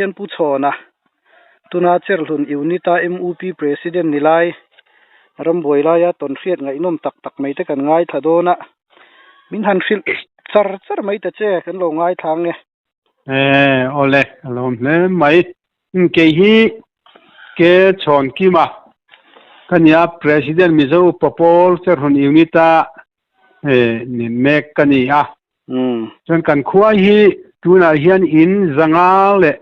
hian Pu Chhawna tuna Cherhlun Unit-a MUP President ni lai rambuai laia tawnhriat ngaihnawm tak tak mai te kan ngaithla dawn a, min han hrilh char char mai ta che kan lo ngaithla ang e. E, awle, a lawm hle mai. Kei hi Ke Chhawn Kima ka nia, President Mizo Upa Pawl Cherhlun Unit-a ni mek ka ni a. Chuan kan khua hi tunah hian in zanga leh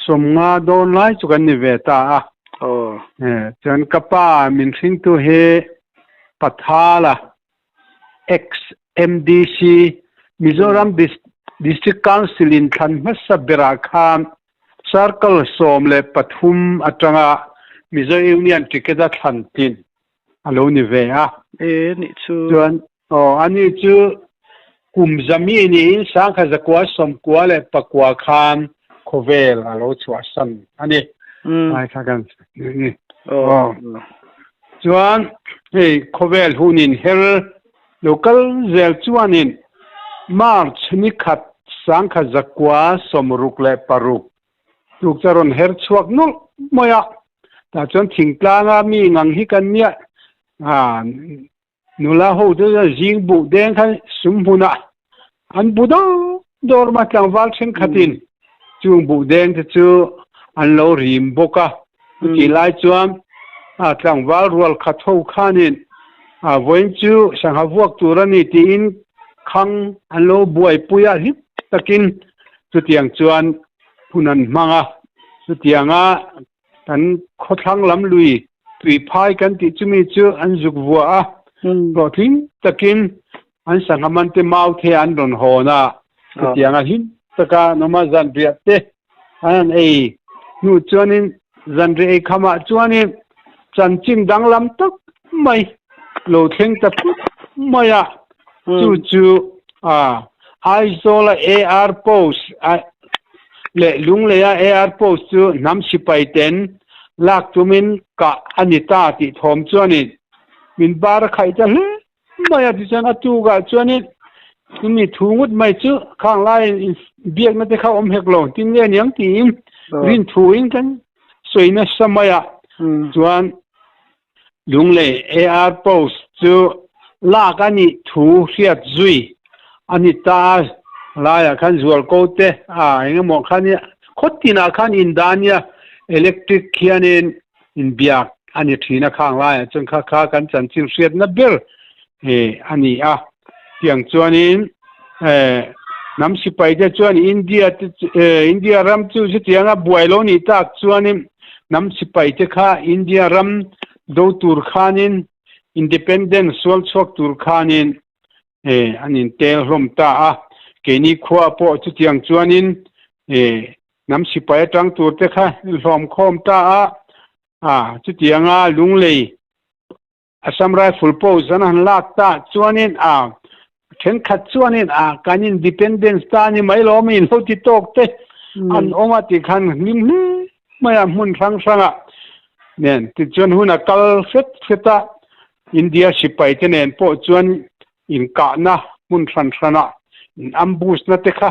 sawmnga dawn lai chu kan ni ve ta a. Chuan ka pa min hringtu hi Pathala Ex-MDC, Mizoram District Council in thlan hmasa berah khan Circle 13 atanga Mizo Union ticket a thlan tlin a lo ni ve a. E nih chu. Chuan aw ani chu kum zami niin 1999 khan khawvel a lo chhuahsan a ni. Lai kha kan ni. Aw. Chuan hei khawvel hunin her lo kal zel chuanin March ni khat 1966 tluk chu a rawn her chhuak nawlh mai a. Tah chuan thingtlanga mi ngang hi kan nia a nula ho te chuan zing buh deng khan sum hmunah an bu dawr dawr mai tlangval thenkhatin chung buh deng te chu an lo rim bawk a. Chutih lai chuan a tlangval rual khat ho khanin a vawiin chu sangha vuak tur a ni tiin khang an lo buaipui a hlim takin chutiang chuan hun an hmang a. Chutianga kan khawthlang lam lui tuiphai kan tih chumi chu an zuk vuah a, hlawhtling takin an sangha man te mau the an rawn hawn a. Chutianga hlim taka an awm a, zanriah te an han ei hnu chuanin zanriah ei khamah chuanin chanchin danglam tak mai lo thleng ta phut mai a. Chu chu Aizawla AR post leh Lungleia AR post chu hnam sipai ten lak tumin kah a ni ta tih thawm chuanin min bar a khaih ta hle mai a. Tichuan a tukah chuanin chumi thu ngut mai chu khang laiin biakna te kha awm hek lo tin nge aniang tiin rinthuin kan sawi nasa mai a. Chuan Lunglei AR post chu lak a nih thu hriat zui a ni ta a, laiah khan zualko te a eng emaw khan i khaw tinah khan indah a nia, electric hianin inbiak a ni thin a khang laiah chuan kha kha kan chanchin hriatna ber a ni a, tiang chuanin hnam sipai te chuan India te India ram chu chutianga buai lo nih tak chuanin hnam sipai te kha India ram do tur khanin independence sual chhuak tur khanin an intel hlawm ta a, keini khua pawh chutiang chuanin hnam sipai atang tur te kha hlawm khawm ta a, chutianga Lunglei Assam Rifle post an han lak ta chuanin a thenkhat chuanin a kan independence ta ni mai lo mi lo ti tawk te an awm a ti khan hlim hle mai a hmun hrang hrang a nen tichuan hun a kal hret hret a India sipai te nen pawh chuan inkahna hmun hran hran a in ambush na te kha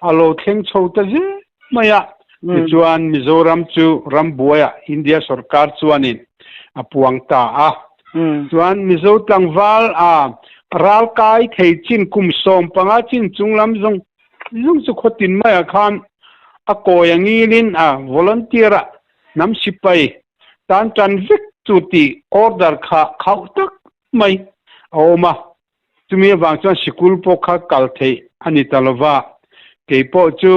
a lo thleng chho ta zel mai a. Tichuan Mizoram chu rambuaiah India sorkar chuanin a puang ta a. Chuan Mizo tlangval a ral kai thei chin kum 15 chin chung lam zawng zawng chu khawtin maiah khan a kawi a ngilin a volunteer a hnam sipai tan tan vek chu tih order kha khauh tak mai a awm a, chumi avang chuan sikul pawh kha kal theih a ni ta lo va, kei pawh chu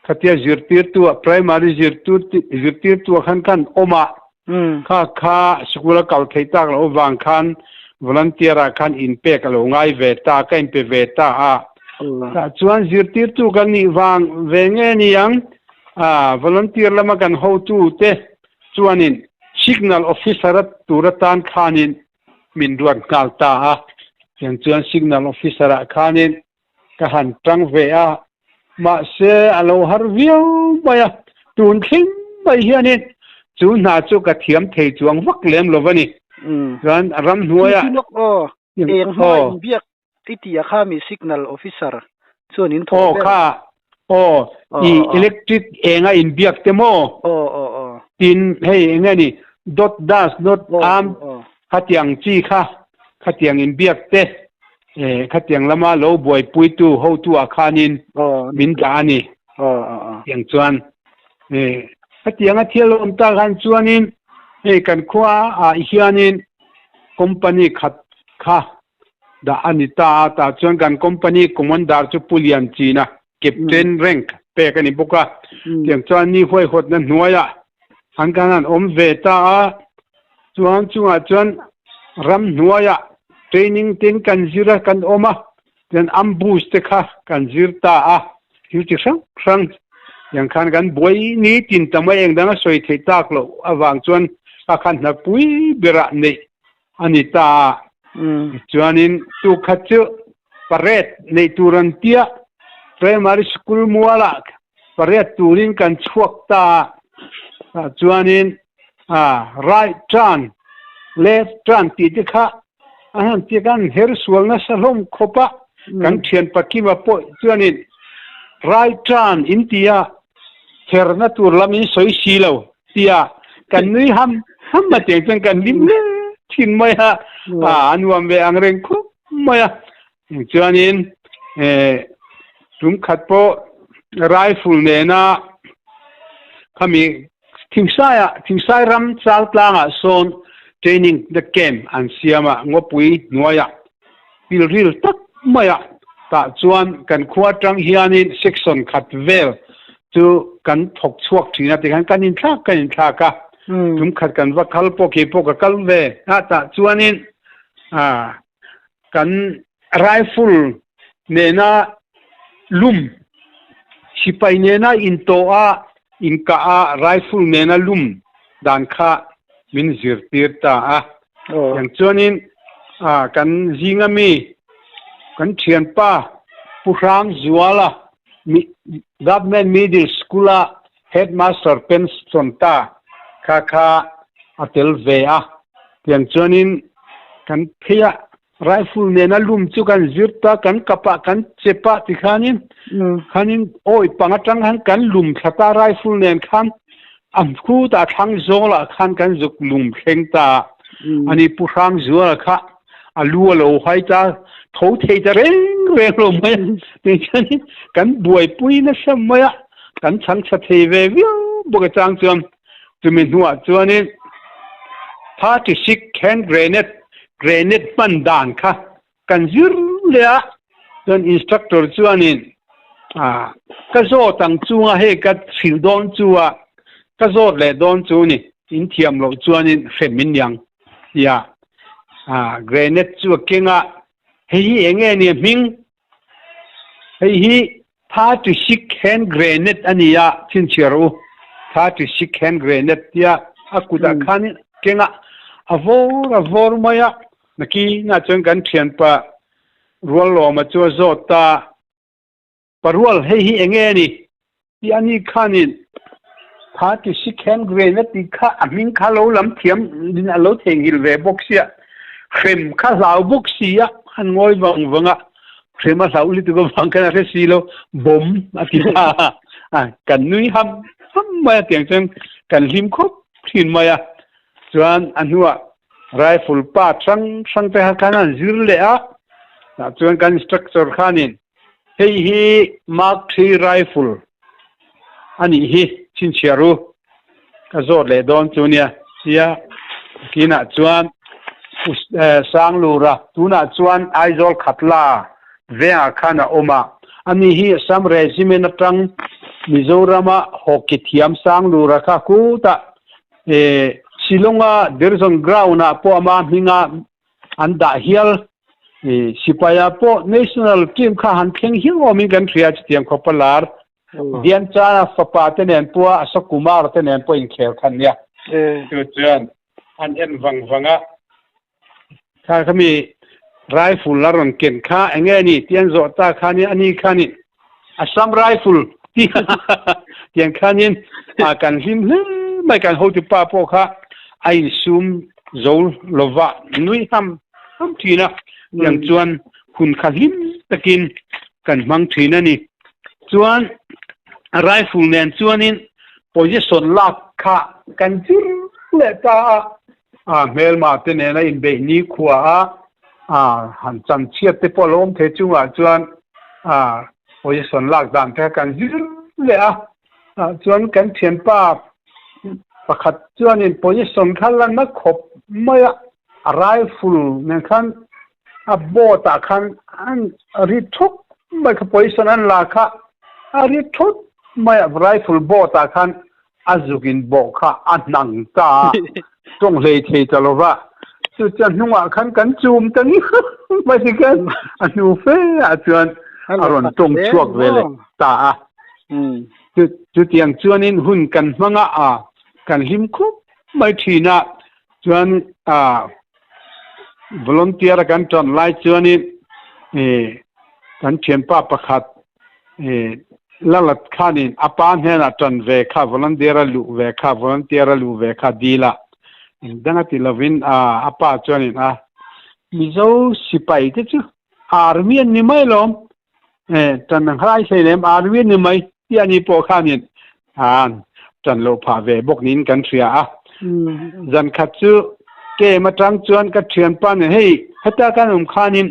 khatia zirtirtu ah primary zirtirtu ah khan kan awm a, kha kha sikul a kal theih tak loh avang khan volunteer ah khan inpek a lo ngai ve ta, ka inpe ve ta a, tah chuan zirtirtu kan nih vang ve nge ni ang, volunteer lama kan hotu te Chuanin Signal Officer a tur atan khanin min ruat nghal ta a, tiang chuan Signal Officer ah khanin ka han tang ve a, mahse a lo har viau mai a, tun thleng mai hianin chu hna chu ka thiam thei chuang vak lem lo va ni. Chuan ramhnuaiah. Chu lawk aw, eng hmanga inbiak i tih ah kha mi Signal Officer chuan in thawh ber. Aw kha. Aw, i electric enga inbiak te maw? Tin, hei enge ni, dot dash dot arm khatiang chi kha, khatiang inbiak te, khatiang lama lo buaipuitu hotu ah khanin min dah a ni. Tiang chuan, khatianga thil awm tak han chuanin hei kan khua ah hianin company khat kha dah a ni ta a, tah chuan kan company commander chu Pu Lian China, Captain rank pek a ni bawk a, tiang chuan ni huaihawtna hnuaiah an kan han awm ve ta a, chuan chungah chuan ram hnuaiah training tin kan zir a, kan awm a, tian ambush te kha kan zir ta a, thil chi hrang hrang tiang khan kan buai ni tin ta mai engdang a sawi theih tak loh avang chuan kha khan hnapui berah neih a ni ta a. Tichuanin tukhat chu parade neih tur an tia, primary school mualah parade turin kan chhuak ta a. Tah chuanin right turn, left turn tih te kha an han tia kan her sual nasa hlawm khawp a. Kan thian Pakima pawh chuanin right turn in ti a, herna tur lam in sawi si lo tia kan nui ham ham a tiang chuan kan hlim hle thin mai a, a nuam ve ang reng khawp mai a. Chuanin tum khat pawh rifle nena khami Thingsaiah Thingsai ram Chaltlangah sawn training na camp an siam a, ngawpui hnuaiah pilril tak maia tah chuan kan khua atang hianin section khat vel chu kan thawk chhuak thin a tikhan kan inthlak kan inthlak a, tum khat kan va kal pawh kei pawh ka kal ve a tah chuanin ah kan rifle nena lum sipai nena intawh a inkah a rifle nena lum dan kha min zirtir ta a. Tiang chuanin kan zinga mi kan thianpa Pu Hrangzuala Government Middle School-a Headmaster pension ta kha kha a tel ve a. Tiang chuanin kan phei a, rifle nena lum chu kan zir ta, kan kap ah, kan chep ah tikhanin khanin awi pang atang khan kan lum thla ta rifle nen khan a khutah thlang zawlah khan kan zuk lum thleng ta a ni. Pu Hrangzuala kha a lu a lo hai ta, tho thei ta reng reng lo mai a, tichuanin kan buaipui nasa mai a, kan chhang tha thei ve viau bawk a chang chuan chumi hnuah chuanin 36 hand grenade grenade hman dan kha Kan zir leh a, chuan instructor chuanin ah ka zawt ang chunga hei ka hrilh dawn chu a, ka zawt leh dawn chu ni, in thiam loh chuanin hrem min niang tia ah grenade chu a keng a, hei hi eng nge ni a hming? Hei hi 36 hand grenade a ni a, chhinchhiar u, 36 hand grenade tia a kutah khanin keng a, a vawr a vawr mai a, Nakinah chuan kan thianpa Ruallawma chu a zawt ta, Pa Rual, hei hi eng nge a ni? Tih a ni khanin 36 hand grenade a tih kha a hming kha lo lam thiam in a lo theihnghilh ve bawk sia, hrem kha hlau bawk si a, han ngawi vang vang a, hrem a hlauh lutuk avang khan a hre si lo, bawm a ti ta a, kan nui ham ham mai a, tiang chuan kan hlim khawp thin mai a, chuan a hnuah Rifle part hrang hrang te khan an zir leh a, tah chuan kan instructor khanin hei hi Mark III rifle a nih hi chhinchhiar u ka zawt leh dawn chu nia tia kinah chuan Sanglura tunah chuan Aizawl Khatla vengah khan a awm a, ani hi Assam Regiment atang Mizorama hockey thiam Sanglura kha kutah E Shillong-a Derzawn Ground-ah pawh ama hminga an dah hial. E Sipaia pawh National team kha han thleng hial awmin kan hria chutiang khawpa lar. Dianchana fapa te nen pawh Ashok Kumar te nen pawh inkhel kha nia. Chu chuan an en vang vang a. Kha khami rifle a rawn ken kha eng nge ni tih an zawh ta khanin ani khanin Assam rifle tih tiang khanin a kan hlim hle mai kan hotupa pawh kha a insum zo lova nui ham ham thin a tiang chuan hun kha hlim takin kan hmang thin a ni. Chuan. Rifle nen chuanin position lak kha kan zir leh ta a, a hmelma te nena inbeih nikhua a, a han chan chhiat te pawh a lo awm thei chungah chuan a position lak dan te kha kan zir leh a, ah chuan kan thianpa pakhat chuanin position kha lanna khawp mai a, a rifle nen khan a boat ah khan an ri thut mai kha position an la kha a ri thut mai a rifle boat ah khan a zuk in bawh kha a hnang ta a tawng hlei thei ta lo va chu chuan hnungah khan kan chum ta ni mai ti khan a hnu fe ah chuan a rawn tawng chhuak ve leh ta a chu chutiang chuanin hun kan hmanga a kan hlim khawp mai thin a chuan a Volunteer a kan ṭan lai chuanin kan ṭhianpa pakhat Lalat khanin a pa hnenah ṭan ve kha volunteer a luh ve kha volunteer a luh ve kha dil a, engdang a ti lovin a pa chuanin a Mizo sipai te chu army an ni mai lawm, ṭan ang hlai hlei lem army an ni mai tih a ni pawh khanin ṭan loh phah ve bawk niin kan hria a. Zan khat chu kem aṭang chuan ka ṭhianpa nen hei heta kan awm khanin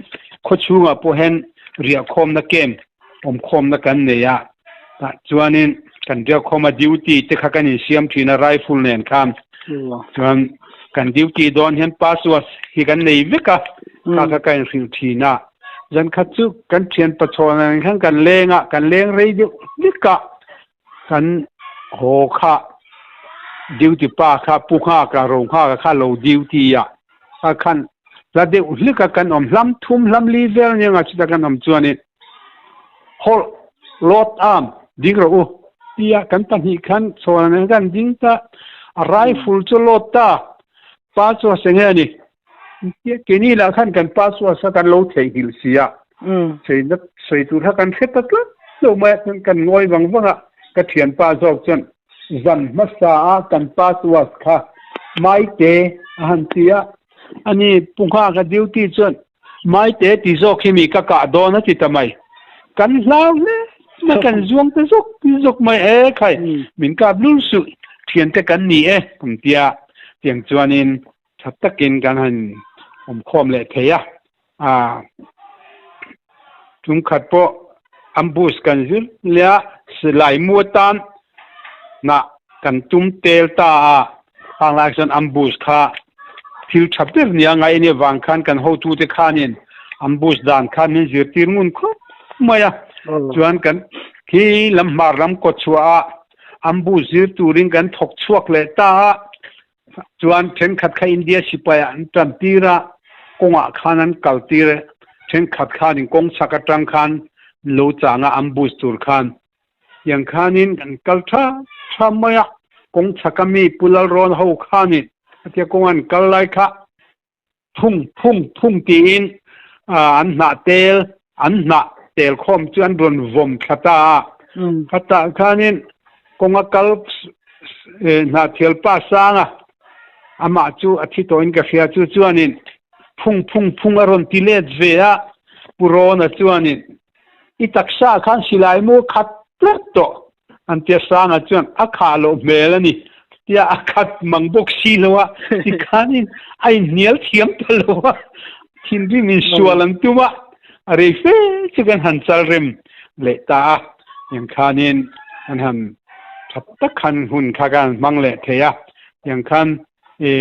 khawchhungah pawh hian riahkhawmna kem awmkhawmna kan nei a, tah chuanin kan riahkhawma duty te kha kan insiam ṭhin a rifle nen khan chuan kan duty dawn hian password hi kan nei vek a, kha kha ka inhrilh ṭhin a. Zan khat chu kan ṭhian pachhawn ang khan kan leng a, kan leng rei deuh hlek a, kan haw kha duty pa kha pu nghaka ro nghaka kha lo duty a, a khan hla deuh hlek a kan awm hlam thum hlam li vel aniang a chuta kan awm chuanin hawlh load arm ding rawh u tia kan pahnih khan chhawn ang kan ding ta, a rifle chu load ta, pa chu a seng nge a ni. Keini lah khan kan password kha kan lo theihnghilh si a, sawinak sawi tur kha kan hre ta tlat lo mai a, chuan kan ngawi vang vang a, ka thianpa zawk chuan zan hmasa a kan password kha Maite a han ti a, ani Pu Nghaka duty chuan Maite ti zawk hi mi ka kah dawn a ti ta mai, kan hlau hle mai, kan zuang ta zawk zawk mai e khai, min kap lul suh, thiante kan ni e kum tia tiang chuanin Tha takin kan han awmkhawm leh thei a, a tumkhat pawh ambush kan zir leh a, silai mu atan hnah kan tum tel ta a, khang lai chuan ambush kha thil tha ber nia ngaih ania vang khan kan hotute khanin ambush dan khan min zirtir ngun khawp mai a, chuan kan khi lam hmar lam kawtchhuah ah ambush zir turin kan thawk chhuak leh ta a. Chuan thenkhat kha India sipai ah an tan tir a, kawngah khan an kal tir e, thenkhat khanin kawng chhak atang khan lo chang a ambush tur khan. Tiang khanin kan kal tha tha mai a, kawng chhaka mi Pu Lalrawn ho khanin hetia kawng an kal lai kha Phung phung phung tiin an hnah tel an hnah tel khawm chu an rawn vawm thla ta a. Khatah khanin kawnga kal hnah thial pa sang a, amah chu a thi tawhin ka hria chu chuanin phung phung phung a rawn ti let ve a, Pu Rawna chuanin i taksa khan silai mu khat tlat tawh An tia Sanga chuan a khah loh hmel a ni tia a khat mang bawk si lo a, tikhanin a inhnial thiam ta lo a, thinrim insual an tum a, a rei fe chu kan han chal rem leh ta a, tiang khanin kan han tha tak khan hun kha kan han hmang leh thei a, tiang khan i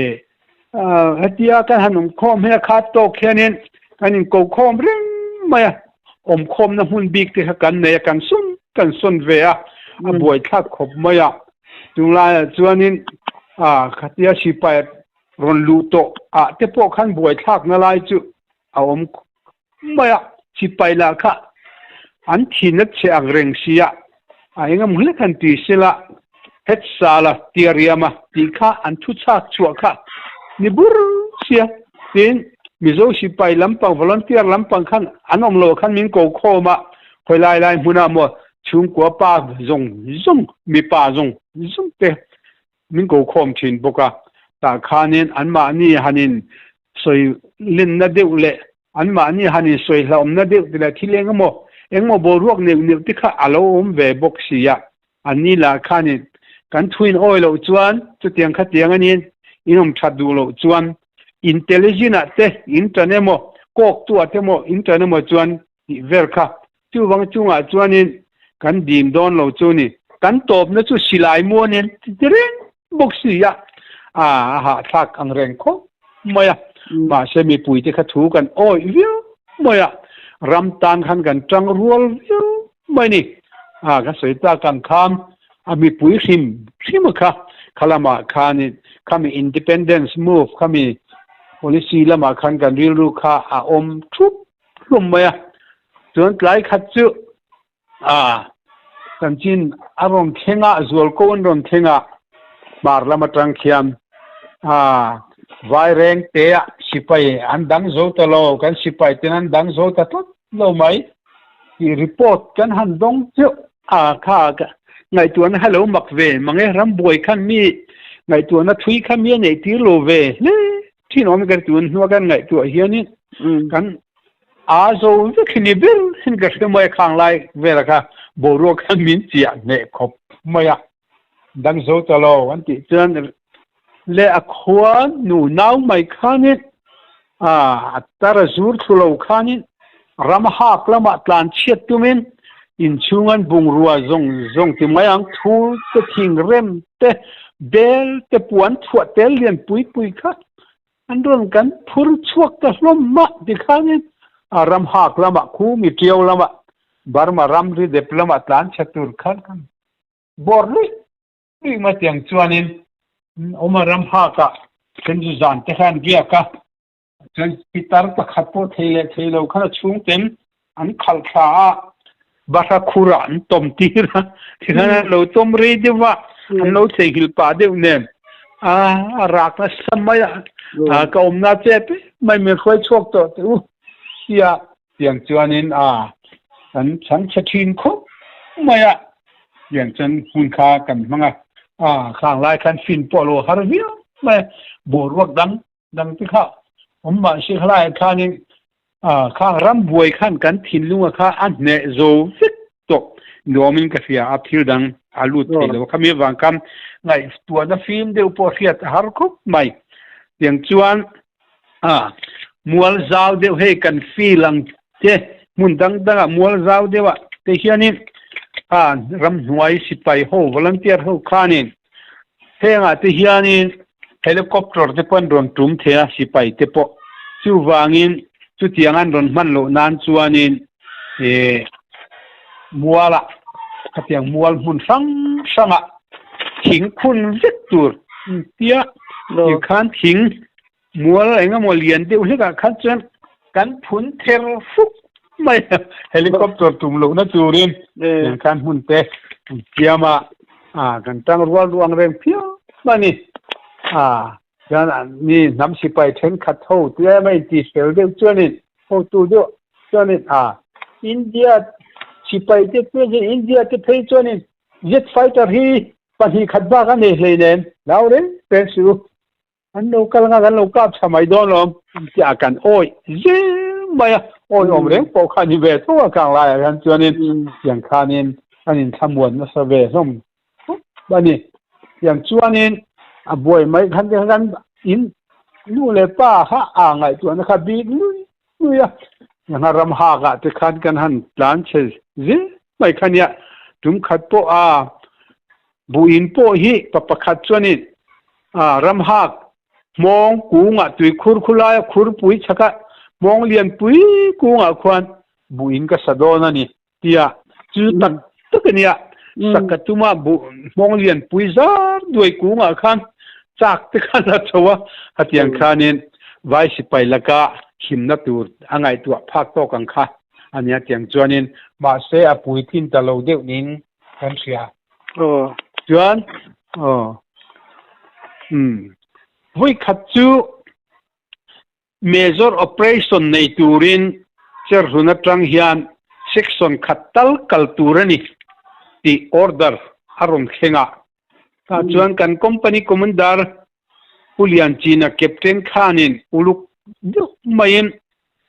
hetia kan han awmkhawm hi a khat tawk hianin kan inkokhawm reng mai a, awmkhawmna hmun bik te kha kan nei a, kan sawn kan sawn ve a, a buaithlak khawp mai a, tunglaiah chuanin khatia sipai rawn luh tawh ah te pawh khan buaithlakna lai chu a awm mai a, sipai lah kha an thin a chhe ang reng si a, a engemaw hlek han ti sela het sala tia riama tih kha an thu chhak chhuah kha ni bur sia tin Mizo sipai lampang volunteer lampang khan an awm lo khan min ko khawm a, khawi lai lai hmunah maw chhungkua pa zawng zawng mipa zawng zawng te min ko khawm thin bawk a, tah khanin anmahni hanin sawi lenna deuh leh anmahni hanin sawi hlauhawmna deuh te leh thil engemaw engemaw boruak neuh neuh te kha a lo awm ve bawk si a. An ni lah khanin kan thuin awi loh chuan chutiang khatiang a niin in awm that duh loh chuan intelligent ah te in tan emaw kawk tu ah te emaw in tan emaw chuan tih vel kha chuvang chungah chuanin kan dim dawn lo chu ni. Kan tawpna chu silai muanin ti reng bawk si a, a hahthlak ang reng khawp mai a. Mahse mipuite kha thu kan awih viau mai a, ram tan khan kan tang rual viau mai ni. A ka sawi tak ang khan a mipui hrim hrim a kha kha lamah khanin khami independence move khami policy lamah khan kan rilru kha a awm thup hlum mai a. Chuan tlai khat chu a chanchin a rawn thleng a, zualko an rawn thleng a, hmar lam atang khian a Vaireng te ah sipai an dang zo ta lo, kan sipai ten an dang zo ta tlat lo mai tih report kan han dawng chiah a, kha ngaihtuahna kha lo mak ve mang e, rambuai khan mi ngaihtuahna thui kha mi a neih tir lo ve hle thin awm ka tun hnua kan ngaihtuah hianin kan A zo vek hi ni ber hin ka hre mai a khang lai vela kha boruak khan min chiah hneh khawp mai a, dang zo ta lo an tih chuan leh a khua nu nau mai khanin a tar a zur thlu lo khanin ram hak lamah tlan chhiat tumin inchhung an bungrua zawng zawng ti mai ang thur te thing rem te bel te puan thuah tel lian pui pui kha An rawn kan phur chhuak ta hlawm mah ti khanin a ram hak lamah khu mi ṭiau lamah Burma ramri dep lamah tlan chhe tur khan kan bawr luih luih mai tiang chuanin awm a ram hakah then zu zan te khan biak a chuan pitar pakhat pawh thei leh thei lo khan a chhungten an khalh thla a bahra khurah an tawm tir a tikhan an lo tawm rei deuh a an lo theihnghilh pah deuh nen a a rak nasa mai a a ka awmna che pe mai min hruai chhuak tawh teh u tia tiang chuanin a kan chhan chhe thin khawp mai a tiang chuan hmun kha kan hmang a a khang lai khan fin pawh a lo har viau mai a boruak dang dang te kha awm mah se khalaiah khanin khang ram buai khan kan thinlunga kha a hneh zo vek tawh nuamin ka hria a thil dang a lut thei lo khami avang khan ngaihtuahna fim deuh pawh hriat a har khawp mai tiang chuan a mual zau deuh hei kan feel ang che hmun dang dangah mual zau deuhah te hianin a ramhnuai sipai ho volunteer ho khanin Hengah te hianin helicopter te pawh an rawn tum thei a, sipai te pawh. Chuvangin chutiang an rawn hman loh nan chuanin eh mualah khatiang mual hmun hrang hrangah thing phun vek tur tia tikhan thing Mual eng emaw lian deuh hlekah khan chuan kan phun ther fuk mai a, helicopter tum lohna turin tiang khan hmun te an siam a, kan tang rual ruang reng phiau a ni. Chuan mi hnam sipai thenkhat ho tlem a intisel deuh chuanin hotu deuh chuanin India sipai te chuan India te phei chuanin jet fighter hi pahnih khat bak a nei hleinem, hlau reng reng suh u. An lo kal anga kan lo kap tha mai dawn lawm tiah kan awih zel mai a, awih awm reng pawh kha a ni ve tho a kang laiah hian chuanin tiang khanin an inthlamuan nasa ve hlawm khawp a ni. Tiang chuanin a buai mai khan te khan in nu leh pa kha aa ngaihtuahna kha bik lui lui a, tianga ram hakah te khan kan han tlan chhe zel mai kha nia, tum khat pawh a Buin pawh hi pa pakhat chuanin ramhak hmawng kungah tuikhur khulaia khurpui chhaka hmawng lianpui kungah khuan buin ka sa dawn a ni tia chu tak tak a nia. Sak ka tuma buh hmawng lianpui zar duai kungah khan chak te khan a tho a, hetiang khanin vai sipai laka himna tur a ngaihtuah phak tawk ang kha a nia tiang chuanin mahse a puitlin ta lo deuh ning kan hria. Aw. Chuan, aw. Umm. Vawi khat chu major operation nei turin Cherhlun atang hian section khat tal kal tur a ni tih order a rawn thleng a. Tah chuan kan company commander Pu Lianchina captain khanin uluk deuh maiin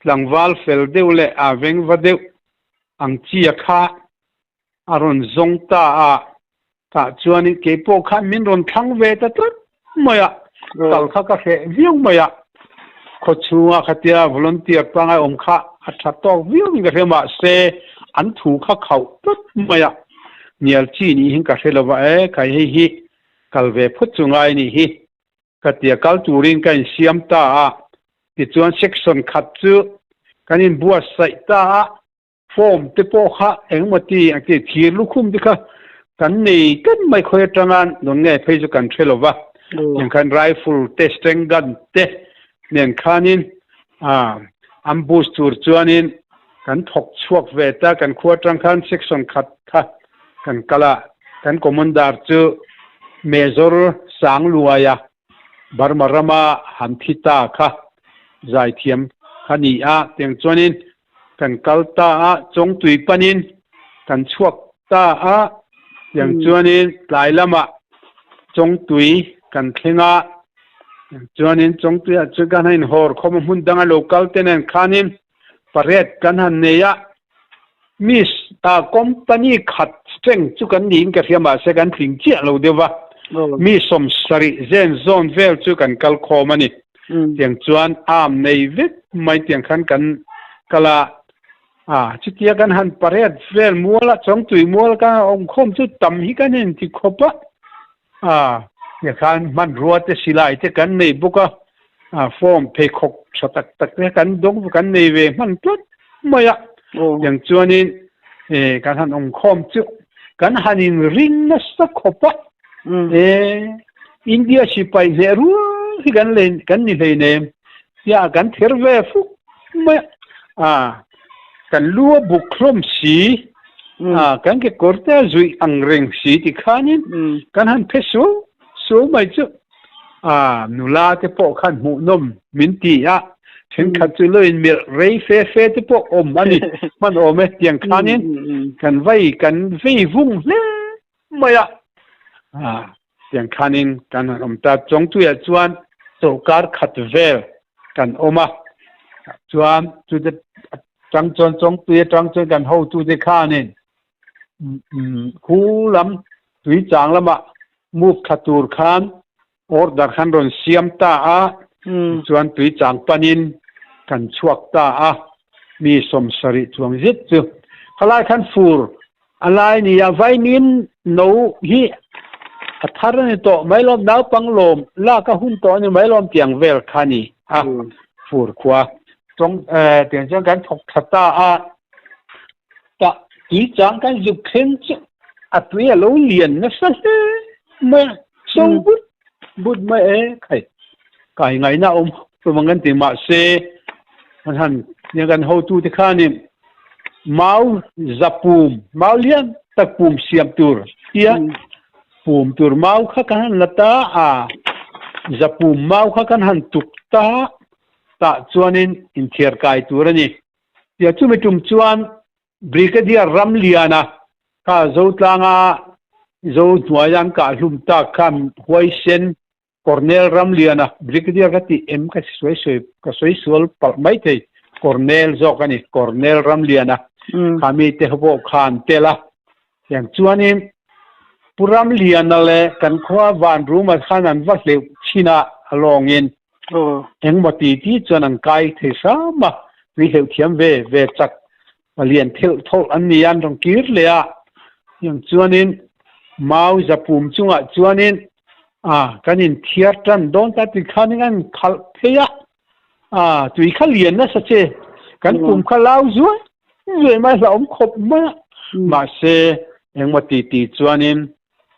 tlangval fel deuh leh a vengva deuh ang chia kha a rawn zawng ta a. Tah chuanin kei pawh khan min rawn thlang ve ta tlat mai a, kal kha ka hreh viau mai a. Khaw chhunga khatia volunteer pangai awm kha a tha tawk viau in ka hria mahse an thu kha khauh tlat mai a. Hnial chi nih hin ka hre lova e, khai hei hi kal ve phawt chu ngai nih hi. Ka tia kal turin ka insiam ta a, tichuan section khat chu kan inbuatsaih ta a. Form te pawh kha engemaw ti ang chi thir lukhum te kha kan nei tlat mai khawi atanga dawn nge phei chu kan hre lo va, tiang khan rifle te string gun te nen khanin ambush tur chuanin kan thawk chhuak ve ta, kan khua atang khan section khat kha kan kal a, kan commander chu Major Sangluaia Burma rama han thi ta kha zaithiam kha ni a, tiang chuanin kan kal ta a, Chawngtui panin kan chhuak ta a, tiang chuanin tlai lamah Chawngtui kan thleng a, tiang chuanin Chawngtuiah chuan kan han inhawr khawm a, hmun danga lo kal te nen khanin parade kan han nei a, Miss ah company khat strength chu kan niin ka hria mahse kan tling chiah lo deuh va, mi sawmsarih zen zawn vel chu kan kal khawm a ni. Tiang chuan arm nei vek mai tiang khan kan kal a, ah chutia kan han parade vel mual a, Chawngtui mual kan han awm khawm chu tam hi kan inti khawp a, ah tiang khan hmanrua te silai te kan nei bawk a, ah form pheikhawk tha tak tak te kan dawng kan nei ve hman tlat mai a, tiang chuanin eh kan han awm khawm chu kan han in ring nasa khawp a, eh India sipai hneh rual hi kan lei kan ni hleinem tia kan ther ve fuk mai a, ah kan lu a buk hlawm si ah kan kekawr te a zuih ang reng si tikhanin kan han phe suau suau mai chu. A nula te pawh khan hmuhnawm min ti a, thenkhat chu lo inmelh rei fe fe te pawh awm a ni hman awm e, tiang khanin kan vai kan vei vung hle mai a, tiang khanin kan han awm ta. Chawngtuiah chuan chawlhkar khat vel kan awm a, chuan chute atang chuan Chawngtui atang chuan kan hotute khanin khu lam Tuichang lamah move thla tur khan order khan rawn siam ta a, tichuan Tuichang panin kan chhuak ta a, mi 70 chuang zet chu khalai khan fur a lai ni a, vaimim no hi a thar a ni tawh mai lawm, naupang lawm lak a hun tawh a ni mai lawm tiang vel kha a ni a, fur khua tawng tiang chuan kan thawk thla ta a. Tah tuichang kan zuk thleng chu a tui a lo lian nasa hle mai a, so but but mai e khai kai ngaihna a awm hlawm ang kan ti mahse an han nia kan hotu te khanin mau za pum mau lian tak pum siam tur tia pum tur mau kha kan han la ta a za pum mau kha kan han tuk ta tah chuanin inthiar kai tur a ni. Tia chumi tum chuan Brigadier Ramliana kha Zotlanga Zo hnuaia an kah hlum tak khan huaisen Colonel Ramliana, Brigadier ka tih em ka sawi sawi ka sawi sual palh mai thei, Colonel zawk a ni, Colonel Ramliana kha mite ho pawh khan tel a. Tiang chuanin Pu Ramliana leh kan khua Vanruma khan an va hleuh thin a, a lawngin Engmaw ti ti chuan an kai thei hram a, tui hleuh thiam ve ve chak palian thelh thawlh an ni a, an rawn kir leh a. Tiang chuanin mau zapum chungah chuanin a kan inthiar tan dawn ta ti khanin an khalh phei a, a tui kha lian nasa che, kan pum kha lau zuai zuai mai hlauhawm khawp mai a. Mahse engmaw ti ti chuanin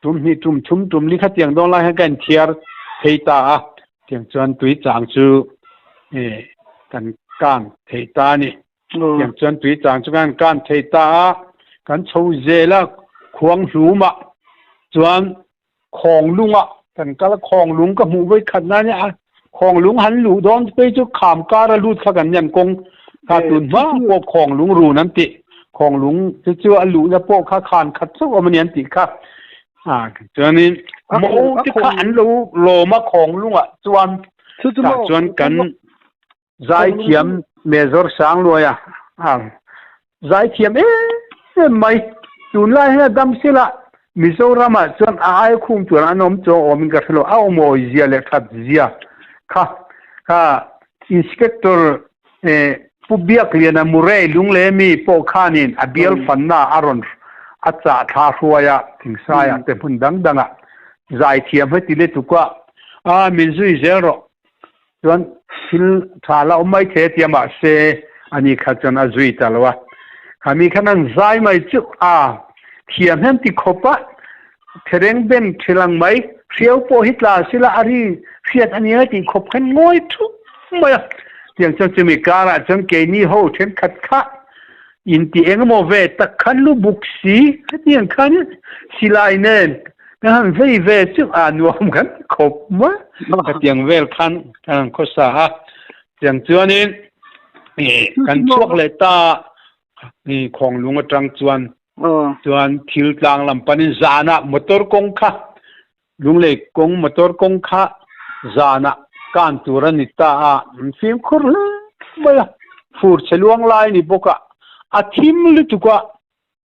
Tum hnih tum thum tum li kha tiang dawn lai hian ka inthiar thei ta a, tiang chuan tui chang chu kan kan thei ta a ni. Tiang chuan tui chang chu kan kan thei ta a, kan chho zel a khuang hlumah chuan khawng lungah kan kal a, khawng lung ka hmuh vawi khat na nia a, khawng lung han luh dawn phei chu kham kar a lut kha kan nian kawng kha tun hma pawh khawng lung run an tih. Khawnglung chu chu a luhna pawh kha khan khat chauh awm a ni an tih kha. A chuanin mo te kha an lo lawm a khawnglungah chuan tah chuan kan zaithiam Major Sangluaia a zaithiam em em mai. Tunlai hian a dam sila. Mizoramah chuan a ai khum tur an awm chuang awmin ka hre lo, a awmawi zia leh that zia kha kha Inspector Pu Biakliana Murray Lunglei mi pawh khanin a bial fanna a rawn a chah thla hruai a, Thingsaiah te hmun dang dangah zaithiam heti lutuk a, a min zui zel rawh chuan thil tha la awm mai thei a tia mahse ani kha chuan a zui ta lo a, khami khan an zai mai chu a thiam hian ti khawp a, thereng ben thil ang mai hriau pawh hi tla sila a ri hriat a nia tih khawp khan ngawi thup mai a, tiang chuan chumi karah chuan keini ho thenkhat kha inti engemaw ve tak khan lu buk si hetiang khan silai nen Kan han vei ve chu a nuam kan ti khawp mai. Hetiang vel khan kan han khawsa a. Tiang chuanin kan chhuak leh ta Khawnglung atang chuan chuan thil tlang lam panin zanah motor kawng kha Lunglei kawng motor kawng kha zanah kan tur a ni ta a. Fimkhur hle mai a. Fur chhe luang lai ni bawk a. A thim lutuk a.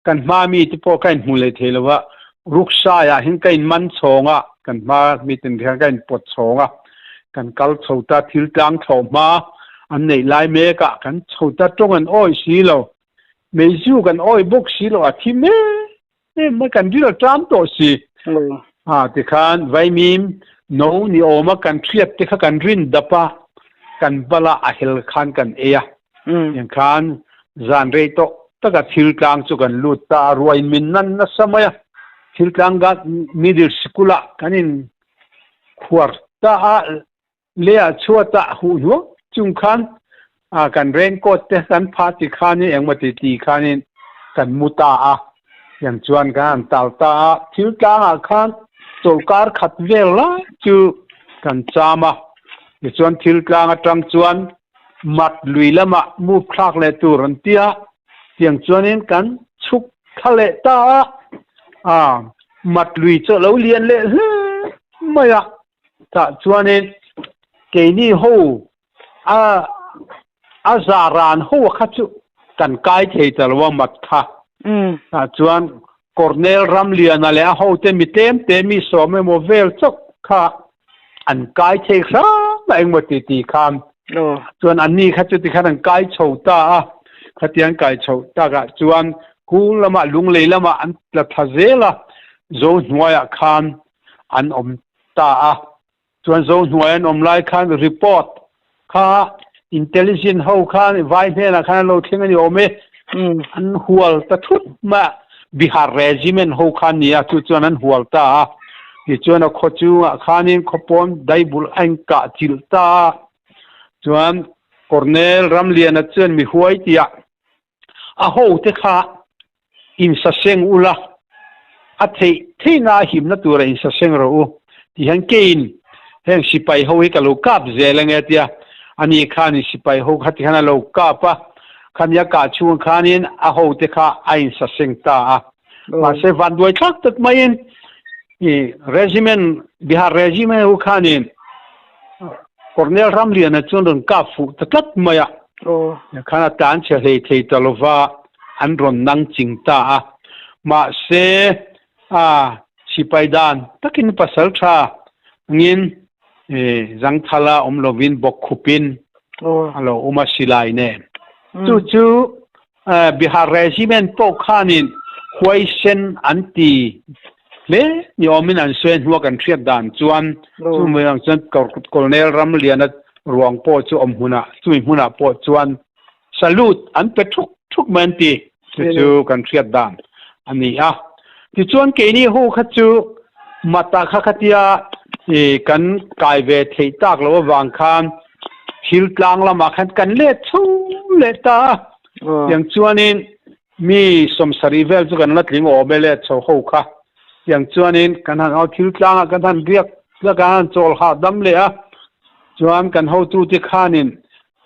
Kan hma mi te pawh ka inhmu leh thei lo a, ruksaiah hian ka inman chhawng a, kan hma mi ten hian ka inpawt chhawng a, kan kal chho ta thil tlang thlawh hma an neih lai mek a, kan chho ta tawng an awih si lo, meizu kan awih bawk si lo, a thi em em mai, kan ril a ṭam tawh si. A tikhan vaimim no ni awma kan hriat te kha kan rin dap a, kan bala a hel khan kan ei a. Tiang khan zan rei tawh taka thil tlang chu kan lut ta a, ruai min nan nasa mai a, thil tlang ga middle sikul ah kan in khuar ta a, lei ah chhuat ah huh hnuang chung khan a kan raincoat te kan phah ti khanin engmaw ti ti khanin kan mu ta a, tiang chuan kan han tal ta a, thil tlang ah khan chawlhkar khat vel lai chu kan cham a, tichuan thil tlang atang chuan Mat lui lamah move thlak leh tur an ti a, tiang chuanin kan chhuk thla leh ta a, a mat lui chu a lo lian leh hle mai a, tah chuanin keini ho a a za ran ho kha chu kan kai thei ta lo a mat kha, tah chuan Cornel Ramliana leh a hote mi tlem te mi sawm emaw vel chauh kha an kai thei hram a engmaw ti ti khan chuan anni kha chuti khan an kai chho ta a, khati an kai chho takah chuan kul lamah lunglei lamah an tla thla zel a, zo hnuaiah khan an awm ta a, chuan zo hnuai an awm lai khan report kha intelligent ho khan vai hnenah khan an lo thleng a ni awm e, an hual ta thut mai a, Bihar regiment ho khan ni a, chu chuan an hual ta a, tichuan a khaw chungah khanin khawpawn daibul a inkah chilh ta a, chuan Colonel Ramliana chuan mi huai tih a hote kha insaseng ula, a theih theihna a himna tura insaseng rawh u ti hian keiin heng sipai ho hi ka lo kap zel ange tia ani khanin sipai ho kha tikhan a lo kap a, khami a kah chhung khanin a hote kha a insaseng ta a. Mahse vanduai thlak tak maiin i regiment Bihar regiment ho khanin Colonel Ramliana chuan rawn kap fuh ta tlat mai a. Khan a tlan chhe hlei thei ta lova an rawn nang ching ta a. Mahse a sipai dan takin pasal tha angin zangthala awm lovin bawk khupin a lo awm a silai nen. Chu chu Bihar Regiment pawh khanin huaisen an ti hle ni awmin an sawi a hnua kan hriat dan chuan chumi ang chuan Colonel Ramliana ruang pawh chu awm hmunah chumi hmunah pawh chuan salute an pe thuk thuk mai an ti chu chu kan hriat dan a ni a. Tichuan keini ho kha chu mata kha khatia kan kai ve theih tak loh avang khan thil tlang lamah khan kan let chho leh ta a, tiang chuanin mi sawmsarih vel chu kan la tling awm e let chho ho kha, tiang chuanin kan han aw thil tlangah kan han riak kan han chawl hahdam leh a, chuan kan hotute khanin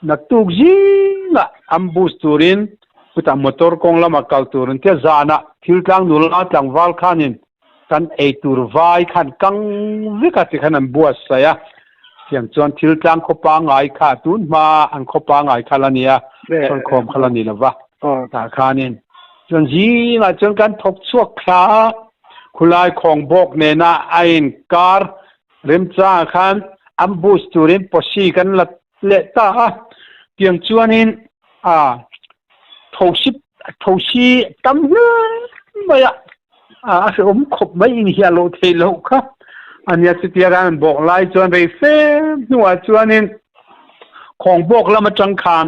naktuk zingah ambush turin chutah motor kawng lama kal turin tia zanah thil tlang nula tlangval khanin Kan eitur vai khan kang vek a tikhan an buatsaih a, tiang chuan thil tlang khaw pangngai kha tun hma an khaw pangngai kha la nia, sawikhawm kha la ni lo va, tah khanin chuan zingah chuan kan thawk chhuak thla a, Khulai khawng bawk nena a inkar remchangah khan ambush turin posi kan la leh ta a, tiang chuanin a thosi thosi tam hle mai a, a hrehawm khawp mai inhiah loh theih loh kha a nia. Chutia kan han bawk lai chuan rei fe hnuah chuanin khawng bawk lam atang khan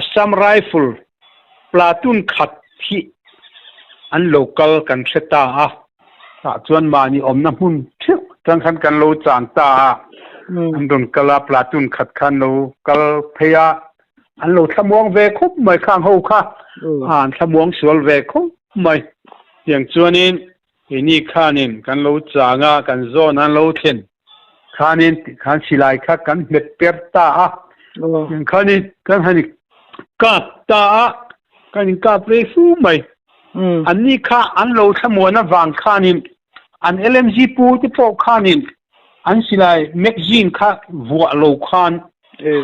Assam Rifle platoon khat hi an lo kal kan hre ta a, tah chuan mahni awmna hmun theuh atang khan kan lo chang ta a, an rawn kal a, platoon khat khan lo kal phei a, an lo thlamuang ve khawp mai khang ho kha, an thlamuang sual ve khawp mai. Tiang chuanin keini khanin kan lo chang a, kan zawn an lo thlen khanin tikhan silai kha kan hmet per ta a, tiang khanin kan han kap ta a, kan inkap rei fu mai. Anni kha an lo thlamuan avang khanin an LMG pu te pawh khanin an silai magazine kha vuah lo khan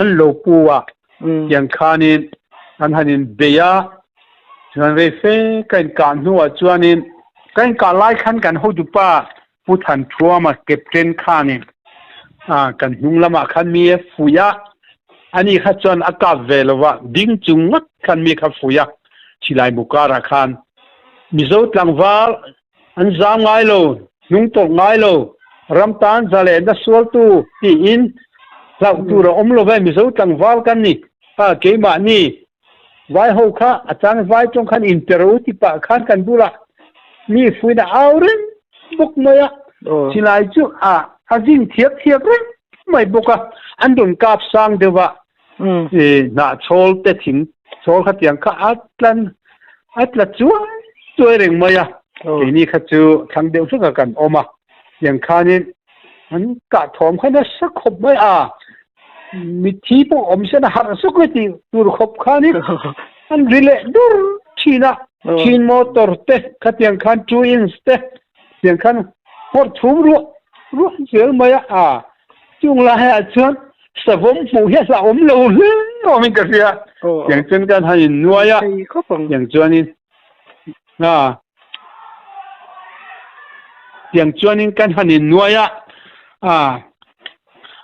an lo pu a, tiang khanin an han inbei a, chuan rei fe ka inkah hnuah chuanin ka inkah lai khan kan hotupa Pu Thanthuama Captain khanin kan hnung lamah khan mi a fuih a, ani kha chuan a kap ve lo va, ding chung ngawt khan mi kha fuih a, silai mu karah khan Mizo tlangval an zam ngai lo, hnung tawlh ngai lo, ram tan za leh na sualtu tiin hlauh tur a awm lo ve, Mizo tlangval kan ni, keimahni vai ho kha a chang vai tawng khan inper u ti pah khan kan bulah mi fuin a au reng bawk mai a, silai chu a a zing thiap thiap reng mai bawk a, an rawn kap sang deuh a, hnah chhawl te thing chhawl kha tiang kha a tlan a tla chuai chuai reng mai a, keini kha chu thlang deuh hlek a kan awm a, tiang khanin an kah thawm kha nasa khawp mai a. Mitthi pawh awm sen a harh suk e tih tur khawp khanin an ri leh dur thin a. Chin motor te khatiang khan two inch te tiang khan nghawr thum ruah ruah zel mai a. A chung laiah chuan savawm hmuh hi a hlauhawm lo hle awmin ka hria. Tiang chuan kan han innuai a, tiang chuanin a tiang chuanin kan han innuai a. A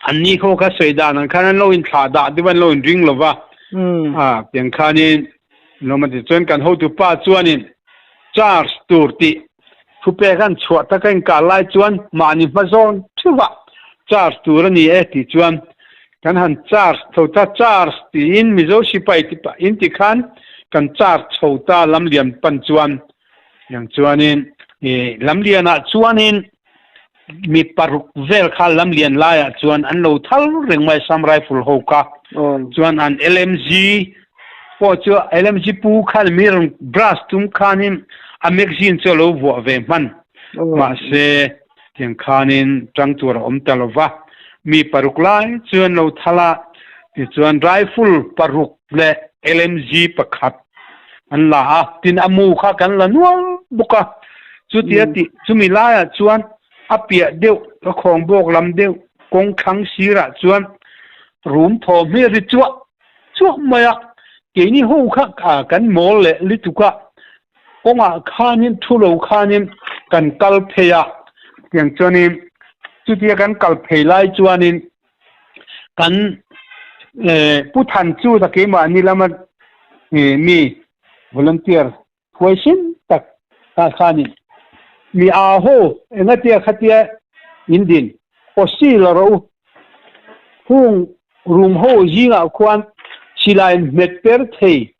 An ni khaw kha sawi dan ang khan an lo inthlah dah deuh a, an lo inring lo va. A piang khanin lawm a ti. Chuan kan hotupa chuanin charge tur tih thupek an chhuah taka inkah lai chuan mahni hma zawn theuh a charge tur a ni e tih chuan kan han charge chho ta, charge tiin Mizo sipai ti pah in ti khan kan charge chho ta lamlian pan chuan. Tiang chuanin lamlianah chuanin Mi paruk vel kha lamlian laiah chuan an lo thal reng mai Assam Rifle ho kha. Chuan an LMG pawh chu LMG pu khan mi rawn brush tum khanin a magazine chu a lo vuah ve hman. Mahse tiang khanin tang tur a awm ta lo va. Mi paruk lai chu an lo thal a, tichuan rifle paruk leh LMG pakhat an la a, tin a mu kha kan la nual bawk a, chutia tih chumi laiah chuan a piah deuh ka khawng bawk lam deuh kawng thlang sirah chuan rum thawm hi a ri chuah chuah mai a, keini ho kha kan mawl leh lutuk a, kawngah khanin thu lo khanin kan kal phei a, tiang chuanin chutia kan kal phei lai chuanin Kan Pu Than chu ta keimahni lama mi volunteer huaisen tak ta khanin mi aa ho engatia khatia in din pawsi la rawh u. Hung room ho zingah khuan silai hmet per thei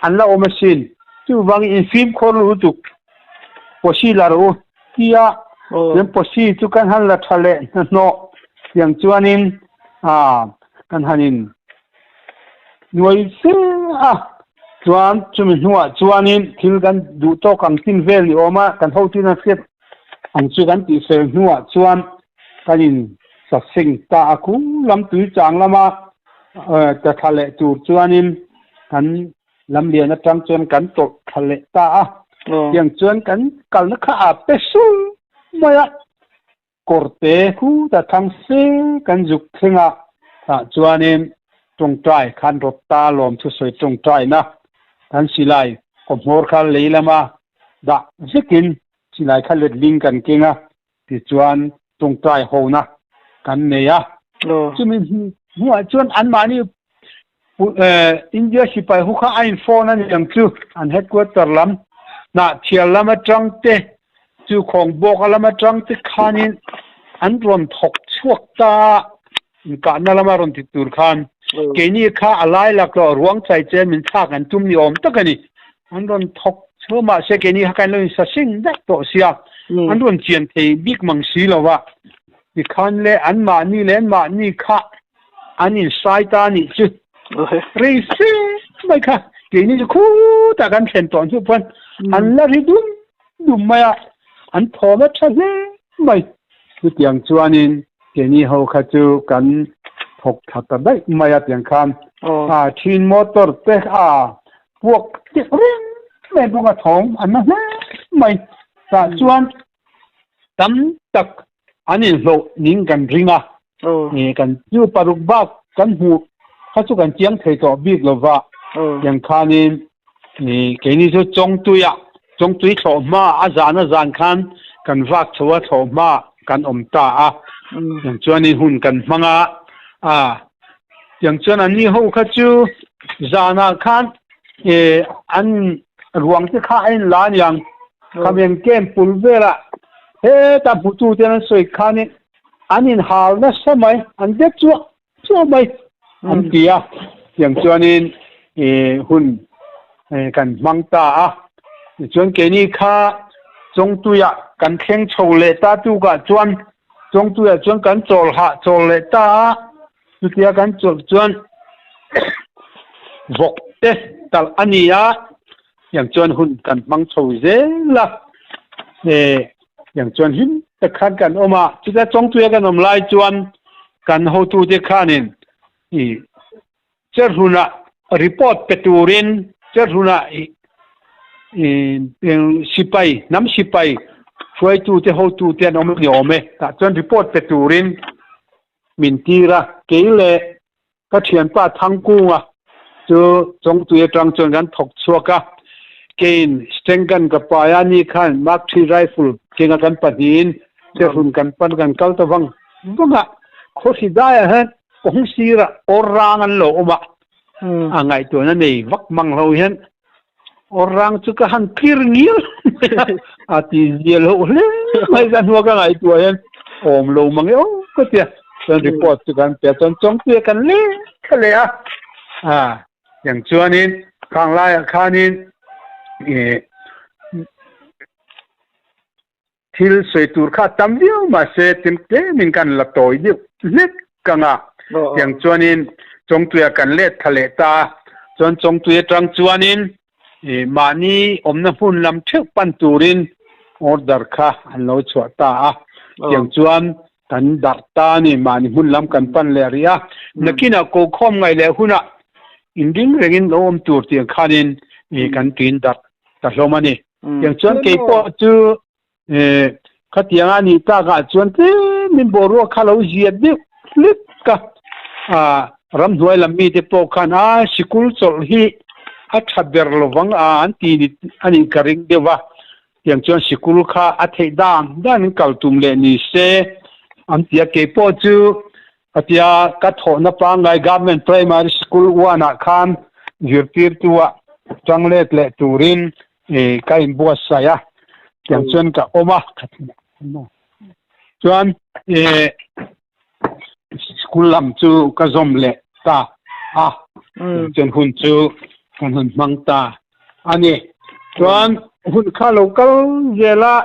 an la awm asin. Chuvangin in fimkhawr lutuk pawsi la rawh u. Tia kan pawsi chu kan han la tha leh hnahnawh tiang chuanin kan han in nuai fe a, chuan chumi hnuah chuanin thil kan duh tawk ang tin vel ni awm a, kan hotu in a hriat ang chu kan tih fel hnuah chuan kan in saseng ta a, khu lam tui chang lama ta thla leh tur chuanin kan Lamlian atang chuan kan tawlh thla leh ta a, tiang chuan kan kalna kha a pe sul mai a, kawrte khutah thang se kan zuk thleng a, tah chuanin tawngtai khan rawt ta lawm thusawi tawngtaina kan silai kawhmawr kha lei lama dah zekin. Silai kha letling kan keng a, tichuan tawngtai hona kan nei a. Chumi hnuah chuan anmahni India sipai hu kha a in phone a ni ang chu, an headquarter lam Hnahthial lam atang te chu Khawngbawka lam atang te khanin an rawn thawk chhuak ta a, inkahna lama rawn ti tur khan keini kha a lai laklawh ruang chai chen min thlak an tum ni awm tak a ni. An rawn thawk chhuak mahse keini kha kan lo insa sing daih tawh sia, an rawn chian thei bik mang si lo va. Tikhan le anmahni leh anmahni kha an insai ta a nih chu. Rei fe mai kha keini chu khutah kan thlen tawh hnu pawn an la ri dum dum mai a, an thawm a tha hle mai. Chutiang chuanin keini ho kha chu kan thawk thla ta daih mai a tiang khan a thin motor te a puak tek reng mai bawk a thawm an na hle mai. Tah chuan tam tak an inhlawh ning kan ring a, kan chu paruk bak kan hmuh kha chu kan chiang thei tawh bik lo va, tiang khanin keini chu Chawngtuia Chawngtui thlawh hma a zan a zan khan kan vak chho a thlawh hma kan awm ta a, tiang chuanin hun kan hmang a, a tiang chuan anni ho kha chu zanah khan an ruang te kha a inla aniang Khamiang camp pul velah heta hmutu ten an sawi khanin an inhal nasa mai, an dep chuah chuah mai an ti a. Tiang chuanin hun kan hmang ta a. Tichuan keini kha Chawngtuiah kan thleng chho leh ta tukah chuan Chawngtuiah chuan kan chawl hah chawl leh ta a. Chutia kan chawlh chuan vawk te talh a ni a. Tiang chuan hun kan hmang chho zel a, tiang chuan hlim tak khan kan awm a, chutia Chawngtuia kan awm lai chuan kan hotute khanin i Cherhlunah report pe turin Cherhlunah i sipai hnam sipai hruaitute hotute an awm a ni awm e, tah chuan report pe turin min tir a, kei leh Ka thianpa Thangkunga chu Chawngtui atang chuan kan thawk chhuak a, keiin Sten gun ka pai a, ni khan Mark Three rifle kenga kan pahnihin Cherhlun kan pan kan kal ta vang vang a, khawhri daiah hian kawng sirah awr rang an lo awm a, a ngaihtuahna nei vak mang lo hian awr rang chu ka han clear ngial mai a, a ti zia loh hle mai ka hnua ka ngaihtuah hian awm lo mang e aw ka tia chuan report chu kan pe a chuan Chawngpuia kan leh thla leh a a tiang chuanin khang laiah khanin ih Thil sawi tur kha tam viau mahse tin tlemin kan la tawi deuh hlek kang a, tiang chuanin Chawngtuia kan let tha leh ta a, chuan Chawngtui atang chuanin mahni awmna hmun lam theuh pan turin order kha an lo chhuah ta a, tiang chuan kan darh ta a ni, mahni hmun lam kan pan leh rih a, nakinah kokhawm ngaih leh hunah inring rengin lo awm tur tiang khanin kan tuin darh ta hlawm a ni. Tiang chuan kei pawh chu khatiang a nih takah chuan tlem min boruak kha lo ziat deuh hlek a, ramhnuai lam mite pawh khan a sikul chawlh hi a tha ber lovang a an ti ni a nih ka ring deuh a, tiang chuan sikul kha a theih dan danin kal tum leh ni se an ti a, kei pawh chu khatia ka thawhna pangngai Government Primary School one ah khan zirtirtu ah tang let leh turin ka inbuatsaih a, tiang chuan ka awm a, chuan school lam chu ka zawm leh ta a, tiang chuan hun chu kan hun hmang ta a ni. Chuan hun kha lo kal zel a,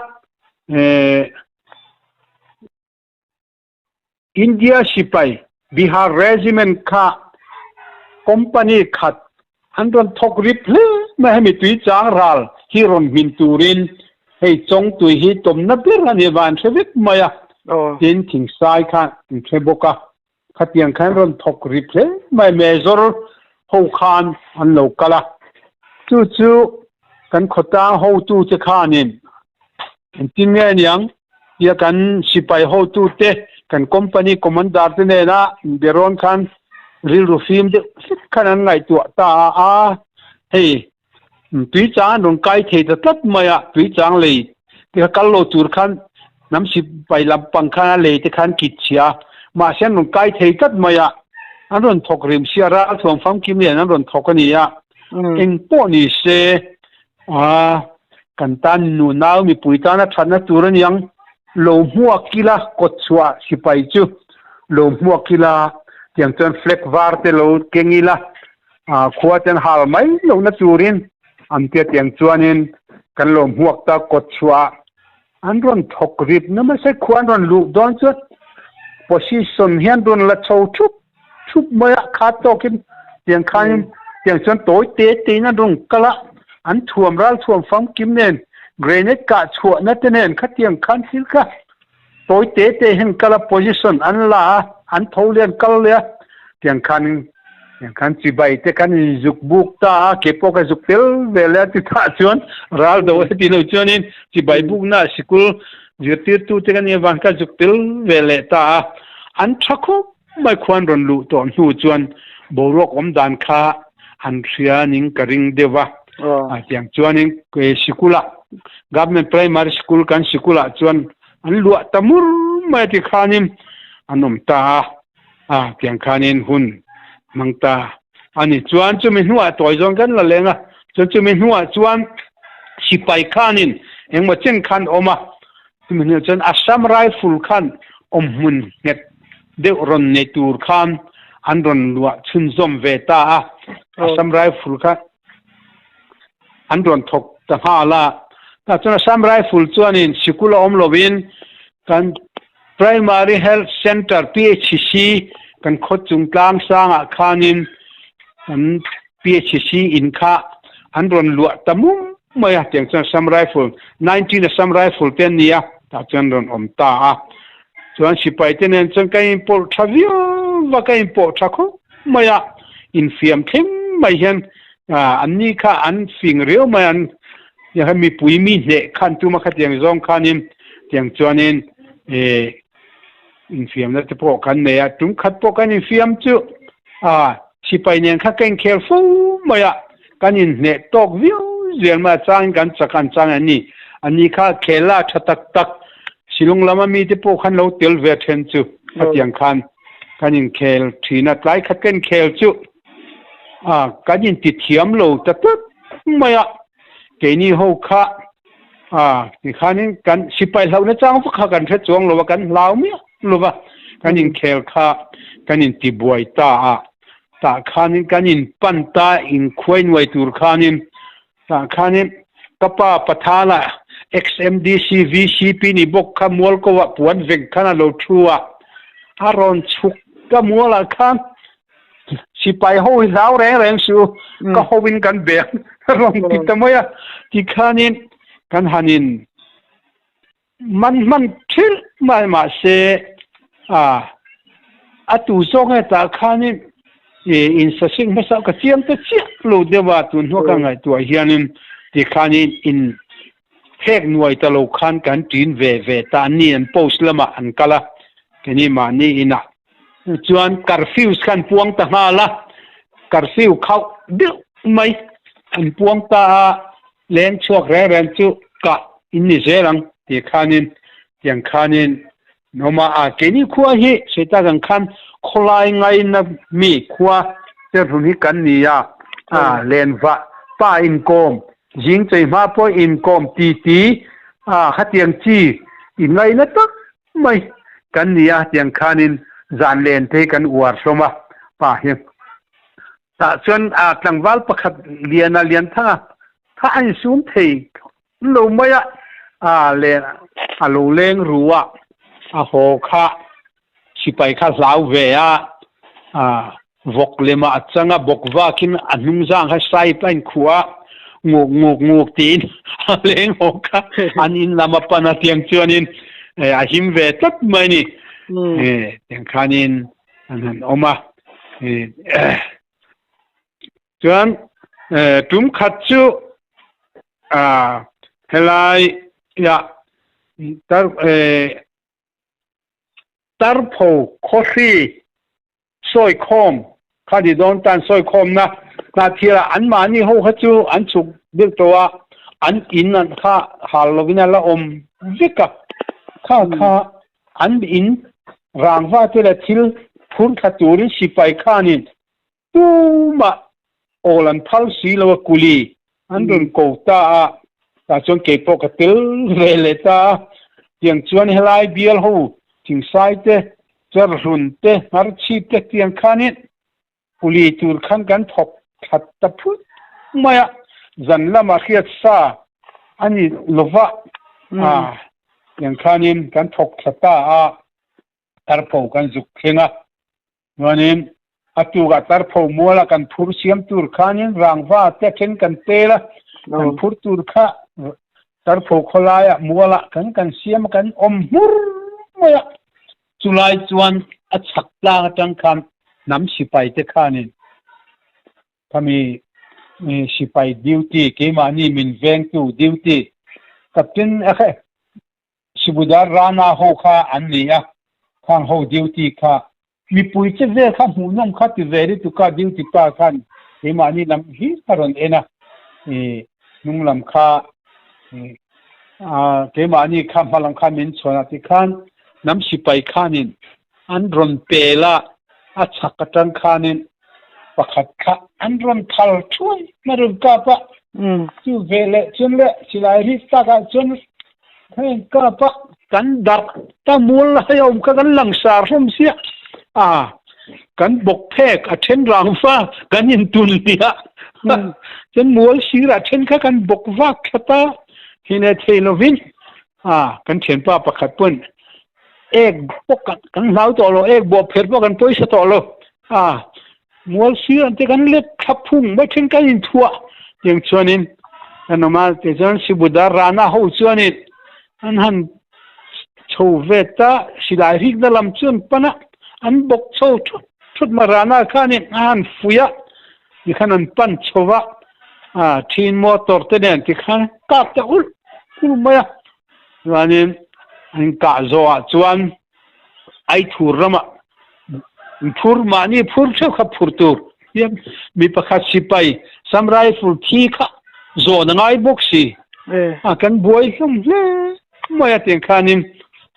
India sipai Bihar Regiment kha company khat an rawn thawk rip hle mai hemi tui chang ral hi rawn hmin turin hei Chawngtui hi tawmna ber a ni va an hre vek mai a, tin Thingsai kha an hre bawk a, khatiang khan rawn thawk rip hle mai Major ho khan an lo kal a, chu chu kan khawtlang hotute khanin Engtin nge aniang tia kan sipai hotute, kan company commander te nena inberawn khan rilru fim deuh hlek khan an ngaihtuah ta a, a hei tui chang an rawn kai thei ta tlat mai a, tui chang lei Tikha kal lo tur khan hnam sipai lampang khan a lei te khan kit chhia a, mahse an rawn kai thei tlat mai a, an rawn thawk rim sia, ralthuam famkim lian an rawn thawk a ni a, eng pawh ni se a kan tan nunau mipui tana thatna tur a niang, lo hmuak ila kawtchhuah sipai chu lo hmuak ila tiang chuan flag var te lo keng ila khua te an hal mai lohna turin an tia tiang chuanin kan lo hmuak ta kawtchhuah an rawn thawk rip na mahse khua an rawn luh dawn chuan position hian rawn la chho thup thup mai a khat tawkin tiang khanin tiang chuan tawi te tein an rawn kal a an thuam ral thuam famkim nen grenade kah chhuahna te nen khatiang khan thil kha tawi te te hian kal a position an la a an tho leh an kal leh a tiang khanin tiang khan chibai te khan in zuk buk ta a ke pawh ka zuk tel ve leh a ti tah chuan ral do a ti lo chuanin chibai bukna sikul zirtirtu te kan nih avang ka zuk tel ve leh ta a an tha khawp mai khuan rawn luh tawh hnu chuan boruak awm dan kha an hria ning ka ring deuh a a tiang chuanin sikula government primary school kan sikulah chuan an luah ta mur mai ti khanin an awm ta a a tiang khanin hun hmang ta ani chuan chumi hnuah tawi zawn kan la leng a chuan chumi hnuah chuan sipai khanin engmaw chen khan awm a chumi hnuah chuan Assam Rifle khan awm hmun nghet deuh rawn nei tur khan an rawn luah chhunzawm ve ta a Assam Rifle kha an rawn thawk ta nghal a tah chuan Assam Rifle chuanin sikul a awm lovin kan Primary Health Centre, PHC, kan khaw chung tlang sangah khanin kan PHC in kha an rawn luah ta mum mai a, tiang chuan Assam Rifle, 19 Assam Rifle te an ni a, tah chuan rawn awm ta a. Chuan sipai te nen chuan kan inpawlh tha viau va, kan inpawh tha khawp mai a, infiam thleng mai hian an ni kha an fing riau mai an mipui mi hneh khan tuma khatiang zawng khanin tiang chuanin eh infiamna te pawh kan nei a tum khat pawh kan infiam chu a sipai nen kha ka inkhel fo mai a kan inhneh tawk viau zel mai a changin kan chak an chang an ni ani kha khela tha tak tak Shillong lama mi te pawh khan lo tel ve then chu khatiang khan kan inkhel thin a tlai khat ka inkhel chu a kan inti thiam lo ta tlat mai a keini ho kha a tikhanin kan sipai hlauhna chang vak kha kan hre chuang lo a kan hlau miah lo va kan inkhel kha kan intibuai ta a tah khanin kan inpan ta inkhuai nuai tur khanin tah khanin ka pa Pathala XMDC VCP ni bawk kha mual ko ah puan veng khan a lo thu a a rawn chhuk ka mualah khan Sipai ho hi hlau reng reng su ka hovin kan beng rawn ti ta mai a tikhanin kan hanin man hman thil mai mahse a a tu zawk nge tah khanin in sasik hmasa ka chiang ta chiah lo deuh a tun hnuah ka ngaihtuah hianin tikhanin in phek nuai ta lo khan kan ṭin ve ve ta an ni an post lamah an kal a keini mahni inah chuan curfew khan puang ta nghal a curfew khauh deuh mai an puang ta a leng chhuak reng reng chu kah in ni zel ang tih khanin tiang khanin Noma a keini khua hi Seta kan khan khawlai ngaina mi khua Cherhlun hi kan ni a, a lenva pa inkawm, zing chei hma pawh inkawm ti ti a khatiang chi in ngaina tak mai kan ni a, tiang khanin zan len te hi kan uar hlawm a pa hi. Tah chuan a tlangval pakhat Liana Lianthanga kha a insum thei lo mai a, a len a lo leng ru a, a haw kha sipai kha hlau ve a, a vawk lemah a chang a, bawk vakin a hnung zang kha sai a inkhuh a, nguk nguk nguk tiin a leng haw kha an in lam a pan a tiang chuanin a him ve tlat mai a ni. Tiang khanin an han awm a. Chuan tum khat chu helai ya tar tarpho khawhri sawi khawm kha ni dawn tan sawi khawmna hna thil ah an mahni ho kha chu an chhuk deuh tawh a. An in an kha hal lovin a la awm vek a, kha kha an in rangva te leh thil phur thla turin sipai khanin tumah awl an phal si lo a, kuli an rawn ko ta a, tah chuan kei pawh ka tel ve leh ta a, tiang chuan helai bial ho thingsai te, cherhlun te, hnarchhip te tiang khanin Kuli tur khan kan thawk that ta phut mai a, zan lama hriat sa a ni lova, a tiang khanin kan thawk thla ta a, tarpho kan zuk thleng a, chuanin a tukah tarpho muala kan phur siam tur khanin rangva te then kan tel a, kan phur tur kha tarpho khawlaiah mualah kan kan siam a, kan awm hmur mai a. Chulai chuan a chhak tlang atang khan hnam sipai te khanin khami sipai duty keimahni min vengtu duty Captain Sibudar Rana ho kha an ni a, khang ho duty kha mipui che vel kha hmuhnawm kha ti ve lutuk a duty pa khan keimahni lam hi a rawn en a, hnung lam kha keimahni kha hma lam kha min chhuan a tikhan hnam sipai khanin an rawn pel a, a chhak atang khanin pakhat kha an rawn thal thuai a rawn kap a, chu veleh chuan leh silai ri takah chuan heng kap a, kan darh ta mual lai a awm kha kan langsar hlawm sia a, kan bawk phek a then rang va kan intun nia chuan mual sirah then kha kan bawk vak thlat a, hine thei lovin A, kan thianpa pakhat pawn ek pawh kan kan hlau tawh lo, ek bawh pher pawh kan pawisa tawh lo. A, mual sir ang te kan let thla phung mai then kan inthuah tiang chuanin kan awm a, tichuan Sibudar Rana ho chuanin an han chho vet a, silai rikna lam chu an pan a, an bawk chho thut thut mai Rana khanin a han fuih a, tikhan an pan chho va, a thin motor te nen tikhan kap ta ulh ulh mai a, chuanin an kah zawhah chuan Aithur ramah phur mahni phur theuh kha phur tur hian mi pakhat sipai Sam Rifle thi kha zawn a ngai bawk si a kan buai hlawm hle mai a tiang khanin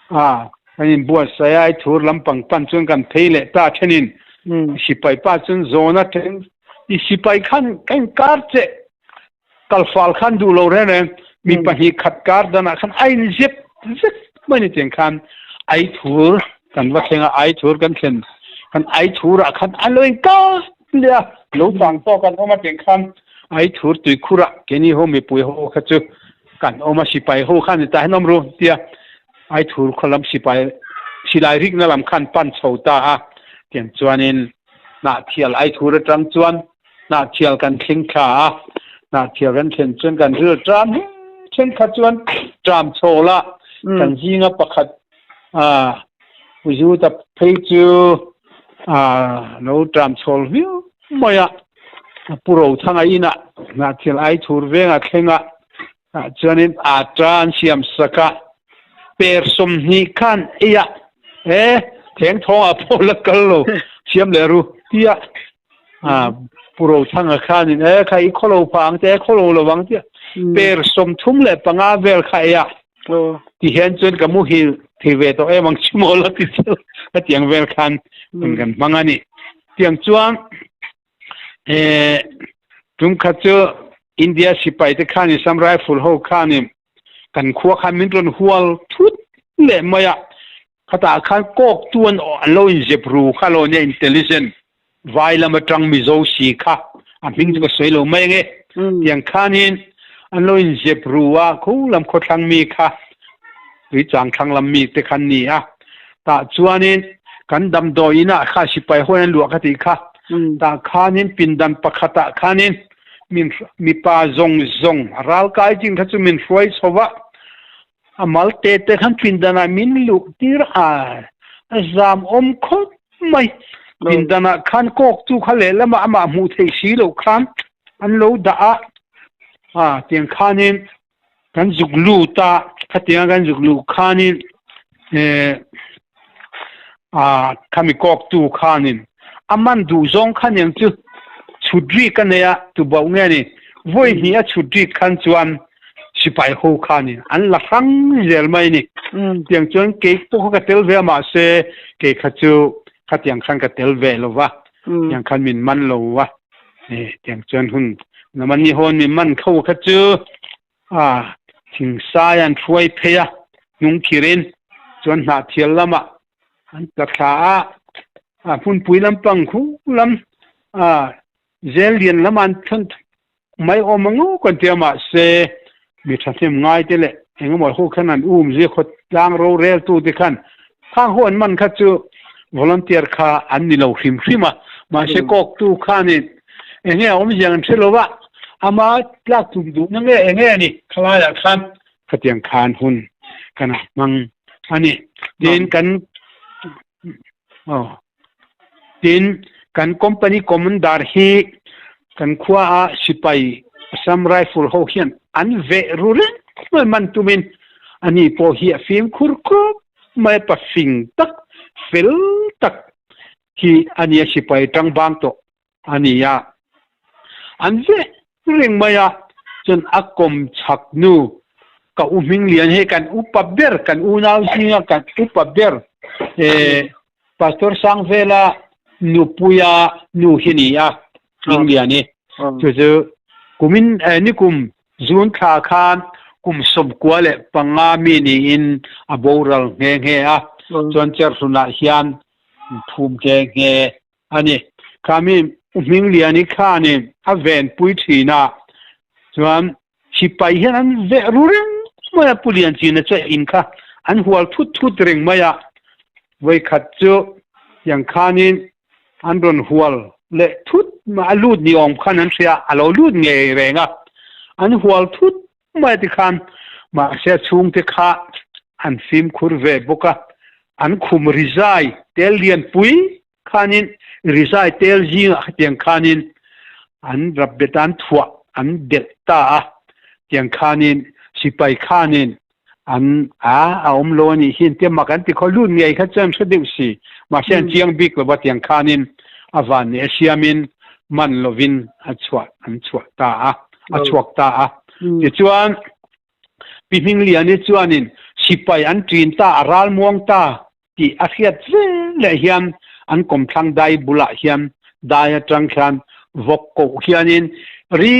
a kan inbuatsaih a Aithur lampang pan chuan kan phei leh ta thenin sipai pa chuan zawn a then I sipai khan ka inkar che kalfal khan duh lo reng reng mi pahnih khat kar danah khan a in zep zep mai ni tiang khan ai thur kan va thleng a ai thur kan thlen kan ai thur ah khan an lo inkar lia lo tang tawk an awm a tiang khan ai thur tuikhur ah keini ho mipui ho kha chu kan awm a sipai ho khan ni ta hian awm ru tia ai thur khaw lam sipai silai rikna lam khan pan chho ta a tiang chuanin Hnahthial Aithur atang chuan Hnahthial kan thling thla a, Hnahthial kan thlen chuan kan ril ṭam he thenkhat chuan ṭam chhawl a, kan zinga pakhat Pu Juda phei chu lo ṭam chhawl viau mai a, Pu Rothanga inah Hnahthial Aithur vengah thleng a, tah chuanin ata an siam sak a, per 20 khan ei a, he theng thawngah pawh la kal lo siam leh ru tia a Pu Rothanga khanin e kha i khawlo pha ang te khawlo lo ang tia per 35 vel kha ei a ti hian chuan ka muhil thei ve tawh em ang chu maw la ti chu hetiang vel khan kan hmang a ni tiang chuan Eh, tum khat chu India sipai te khanin Assam Rifle ho khanin kan khua khan min rawn hual thut leh mai a. Khatah khan kawk tu an an lo inzep ru kha lo nia intelligent vai lam atang Mizo si kha a hming chu ka sawi lo mai ange. Tiang khanin an lo inzep ru a khu lam khawthlang mi kha Tuichang thlang lam mi te khan ni a. Tah chuanin kan damdawi inah kha sipai hawn an luah ka tih kha. Tah khanin pindan pakhatah khanin min mipa zawng zawng ralkai chin kha chu min hruai chho va. A mal te te khan pindanah min luh tir a, a zam awm khawp mai. Pindanah khan kawktu kha lehlamah amah hmuh theih si loh khan an lo dah a. A tiang khanin Kan zuk lut a, khatianga kan zuk luh khanin ah khami kawktu khanin a man duh zawng kha niang chu chhut rik a nei a, tubauh nge ni, vawi hnih a chhut rik khan chuan Sipai ho khanin an la hrang zel mai ni. Tiang chuan kei pawh kha ka tel ve a mahse kei kha chu khatiang khan ka tel ve lo va, tiang khan min man lo va. Tiang chuan hun naman ni hawn min man kho kha chu a thingsai an hruai phei a, hnung khirin chuan hnahthial lamah an tla thla a, a hmunpui lampang khu lam a zel lian lamah an thawn mai awm ang ngawk an ti a, mahse mi thahnem ngai te leh engemaw ho khan an um zia khaw tlang rorel tu te khan khang ho an man kha chu volunteer kha an ni lo hrim hrim a, mahse kawk tu khanin enge a awmzia an hre lo va, ama tlak tum duhna nge enge a ni khalaiah khan khatiang khan hun kan hmang a ni. Tin kan aw tin kan company commander hi kan khua a sipai Assam Rifle ho hian an veh ru reng mai man tumin ani pawh hi a fimkhur khawp mai a pafing tak fel tak hi a nia sipai tang bang tawh a ni a, an veh reng mai a, chuan a kawm chhak nu ka u Hminglian hei kan upa ber kan unau zinga kan upa ber eh Pastor Sangvela nupuia nu hi ni a Hmingliani chu chu kumin eh nikum June thla khan kum 95 mi niin a boral nghe nghe a, chuan Cherhlunah hian phum nghe nghe a ni. Khami U Hmingliani khanin a venpui thin a, chuan sipai hian an veh ru reng mai a, Pu Lianchina chu a in kha an hual thut thut reng mai a, vawikhat chu tiang khanin an rawn hual leh thut mai a, lut ni awm khan an hria, a lo lut ngei reng a, an hual thut mai a tikhan mahse a chhungte kha an fimkhur ve bawk a, an khum rizai tel lianpui khanin rizai tel zingah khatiang khanin an rap bet a, an thuah an delh ta a, tiang khanin sipai khanin an a a awm lo a nih hi tia mak an ti khaw lut ngei kha chuan hre deuh si mahse an chiang bik lova tiang khanin a van ni a siamin man lovin a chhuah an chhuah ta a a chhuak ta a tichuan Pi Hmingliani chuanin sipai an ṭin ta a ral muang ta tih a hriat zel leh hian an kawmthlang dai bulah hian dai aṭang khian vawk koh hianin ri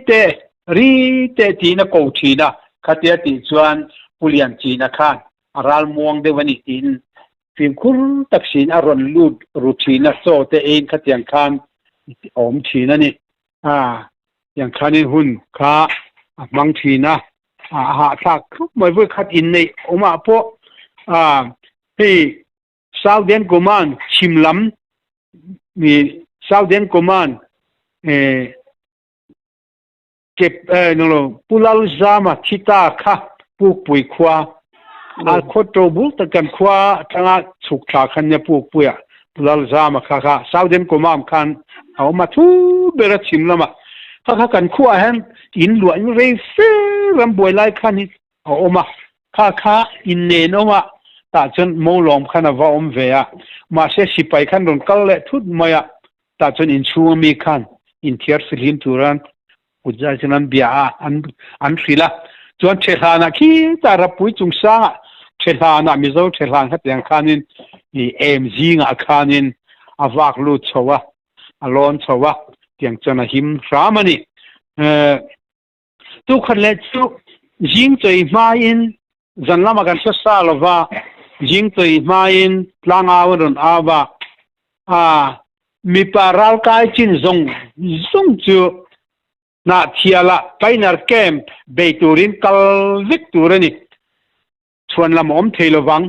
teh ri teh tiin a ko ṭhin a, khatia tih chuan Pu Lianchina khan a ral muang deuh a ni tiin fimkhur tak siin a rawn lut ru ṭhin a, chaw te eiin khatiang khan a awm ṭhin a ni. A tiang khanin hun kha a hmang ṭhin a, a hahthlak khawp mai. Vawi khat inneih awmah pawh hei Southern Command chhim lam mi Southern Command kep no Pu Lalzama thi ta kha Pukpui khua a khaw to bul tak kan khua atanga chhuk thla khan nia Pukpuia Pu Lalzama kha kha Southern Command khan a awm a thu ber a chhim lamah kha kha kan khuaah hian in luah in rei fe ram buai lai khan hi a awm a, kha kha in nen awm a, tah chuan Molawm khan a va awm ve a, mahse sipai khan rawn kal leh thut mai a, tah chuan inchhung ami khan inthiar fihlim turan kut zai chuan an bia a, an an hrilh a, chuan Thehlanah khitah Rapui chungsangah Thehlanah Mizo Thehlan khatiang khanin ih em zingah khanin a vak lut chho a, a lawn chho a, tiang chuan a him hram a ni. Tukhat leh chu zing chawi hmain zan lamah kan hre sa lo va, zing chawi hmain tlangau an rawn au a, a mipa ralkai chin zawng zawng chu Hnahthialah Pioneer Camp bei turin kal vek tur a ni. Chhuan lam a awm thei lo vang.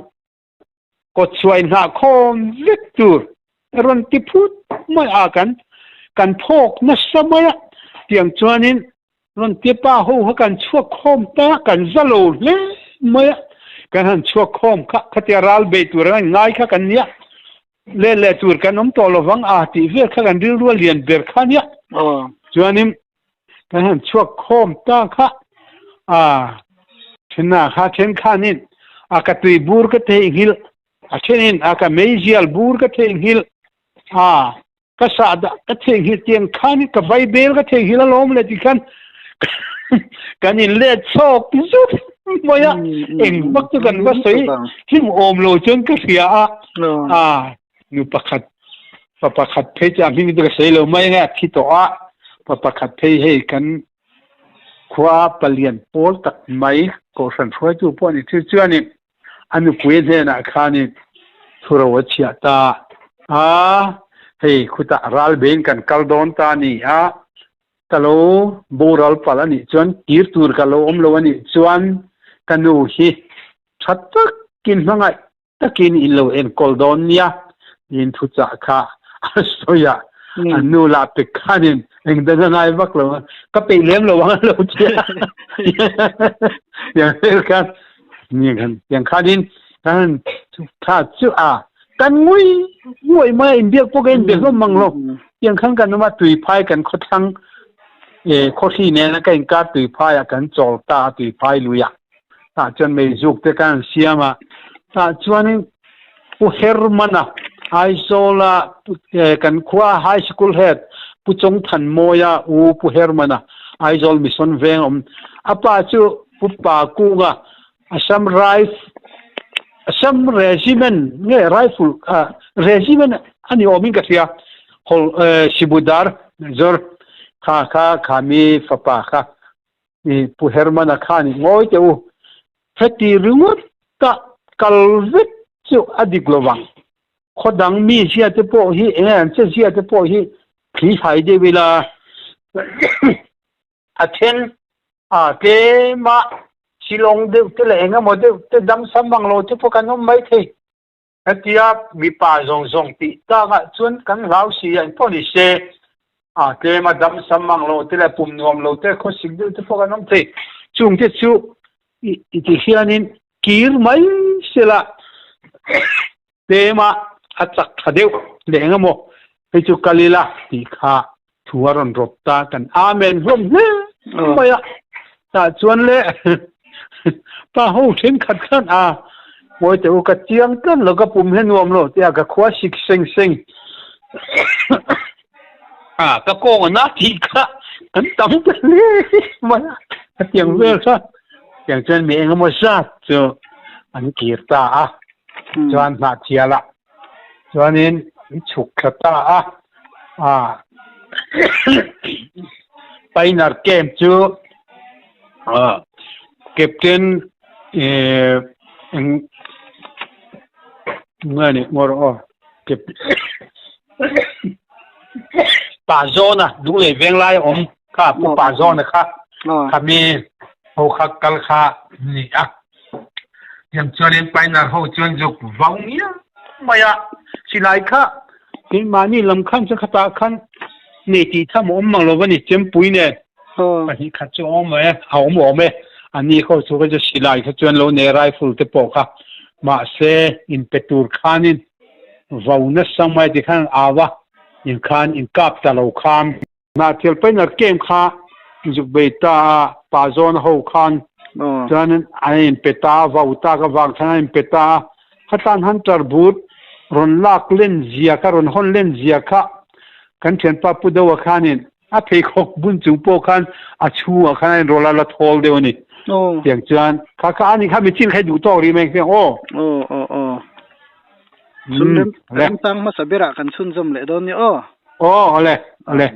Kawtchhuah inhnahkhawm vek tur rawn ti phut mai a kan kan phawk nasa mai a, tiang chuanin rawn ti pa ho kha kan chhuak khawm ta kan za lo hle mai a, kan han chhuak khawm kha khatia ral bei tur an ngai kha kan nia leh leh tur kan awm tawh lovang a tih vel kha kan rilru a lian ber kha nia chuanin kan han chhuak khawm ta kha a thenna kha then khanin a ka tui bur ka theihnghilh a thenin a ka meizial bur ka theihnghilh a ka sahdah ka theihnghilh tiang khanin ka vaibel ka theihnghilh alawm le ti khan. Kan in let chhawk zut mai a, eng vak chu kan va sawi hlim awm lo chuan ka hria a. A nu pakhat pa pakhat phei chu a hming chu ka sawi lo mai anga a thi tawh a, pa pakhat phei hei kan khua palian pawl tak mai kohhran hruaitu pawh a ni chu chuanin a nupui hnenah khanin thuro a chhiah ta a, hei khutah ralbein kan kal dawn ta a ni a, ka lo boral palh a nih chuan kir tur ka lo awm lo a nih chuan ka nu hi tha takin hmangaih takin in lo enkawl dawn nia tiin thuchah kha a sawi a, an nu lah pek khanin eng dang a ngai vak lo a, ka peih lem lo ang a lo ti a, tiang vel khan tiang khanin kan tha chu a kan ngui nguai mai a inbiak pawh ka inbiak hlawm mang lo tiang khan kan awm a tuiphai kan khawthlang khawhri nena ka inkar tuiphai ah kan chawl ta a tuiphai lui ah tah chuan meizuk te kan han siam a tah chuanin Pu Hermana Aizawla kan khua High School Head Pu Chawngthanmawia u Pu Hermana Aizawl Mission veng awm a pa chu Pu Pakunga Assam Rifle Assam Regiment nge Rifle Regiment a ni awmin ka hria hol Sibudar Major kha kha khami fapa kha i Pu Hermana kha ni ngawi teh u heti ringawt ta kal vek chu a dik lo vang khaw dang mi zia te pawh hi enge an che zia te pawh hi thli fai deuh ila a then a tlema Shillong deuh te leh engemaw deuh te dam sam ang lo te pawh kan awm mai thei. Hetia mipa zawng zawng tih takah chuan kan hlau si a engpawh ni se a tlema dam sam ang lo te leh pum nuam lo te khawsik deuh te pawh kan awm thei. Chungte chu i ti hianin kir mai sela tlema a chak tha deuh leh engemaw hei chu kal ila tih kha thu a rawn rawp ta kan amen hlawm hle mai a tah chuan le pa ho thenkhat khan a ngawi teh u ka chiang tlat lo ka pum hi nuam lo tia ka khua sik seng seng a ka kawng a na tih kha kan tam ta hle mai a hetiang vel kha tiang chuan mi engemaw zat chu an kir ta a chuan hnahthial ah Chuanin an chhuk thla ta a, ah Pioneer Camp chu ah Captain eh eng nge ni ngawr aw Captain Pa Zawna Lunglei Venglai a awm kha Pu Pa Zawna kha khami ho kha kal kha ni a. Tiang chuanin Pioneer ho chuan zuk vau ngiau mai a, silai kha keimahni lam khan chu khatah khan nei tih tham a awm mang lo va ni, chempui nen pahnih khat chu a awm e, a awm awm e, ani ho chu kha chu silai kha chuan lo nei rifle te pawh kha mahse inpe tur khanin vau nasa mai tikhan an au a, inkhan inkap ta lo khan. Hnahthil Pioneer Camp kha zuk bei ta a, pa zawn ho khan chuan an inpe ta a, vau tak avang khan an inpe ta a. Khatan Hunter but rawn lak len zia kha, rawn hawn len zia kha kan thianpa Pu Doa khanin a pheikhawk bun chung pawh khan a chhungah khan a inrawlh a, la thawl deuh a ni. Tiang chuan kha kha ani kha michin kha i duh tawk rih mai ang aw. Aw aw aw. Chhun rem, remchang hmasa berah kan chhunzawm leh dawn nia aw. Aw, awle, awle.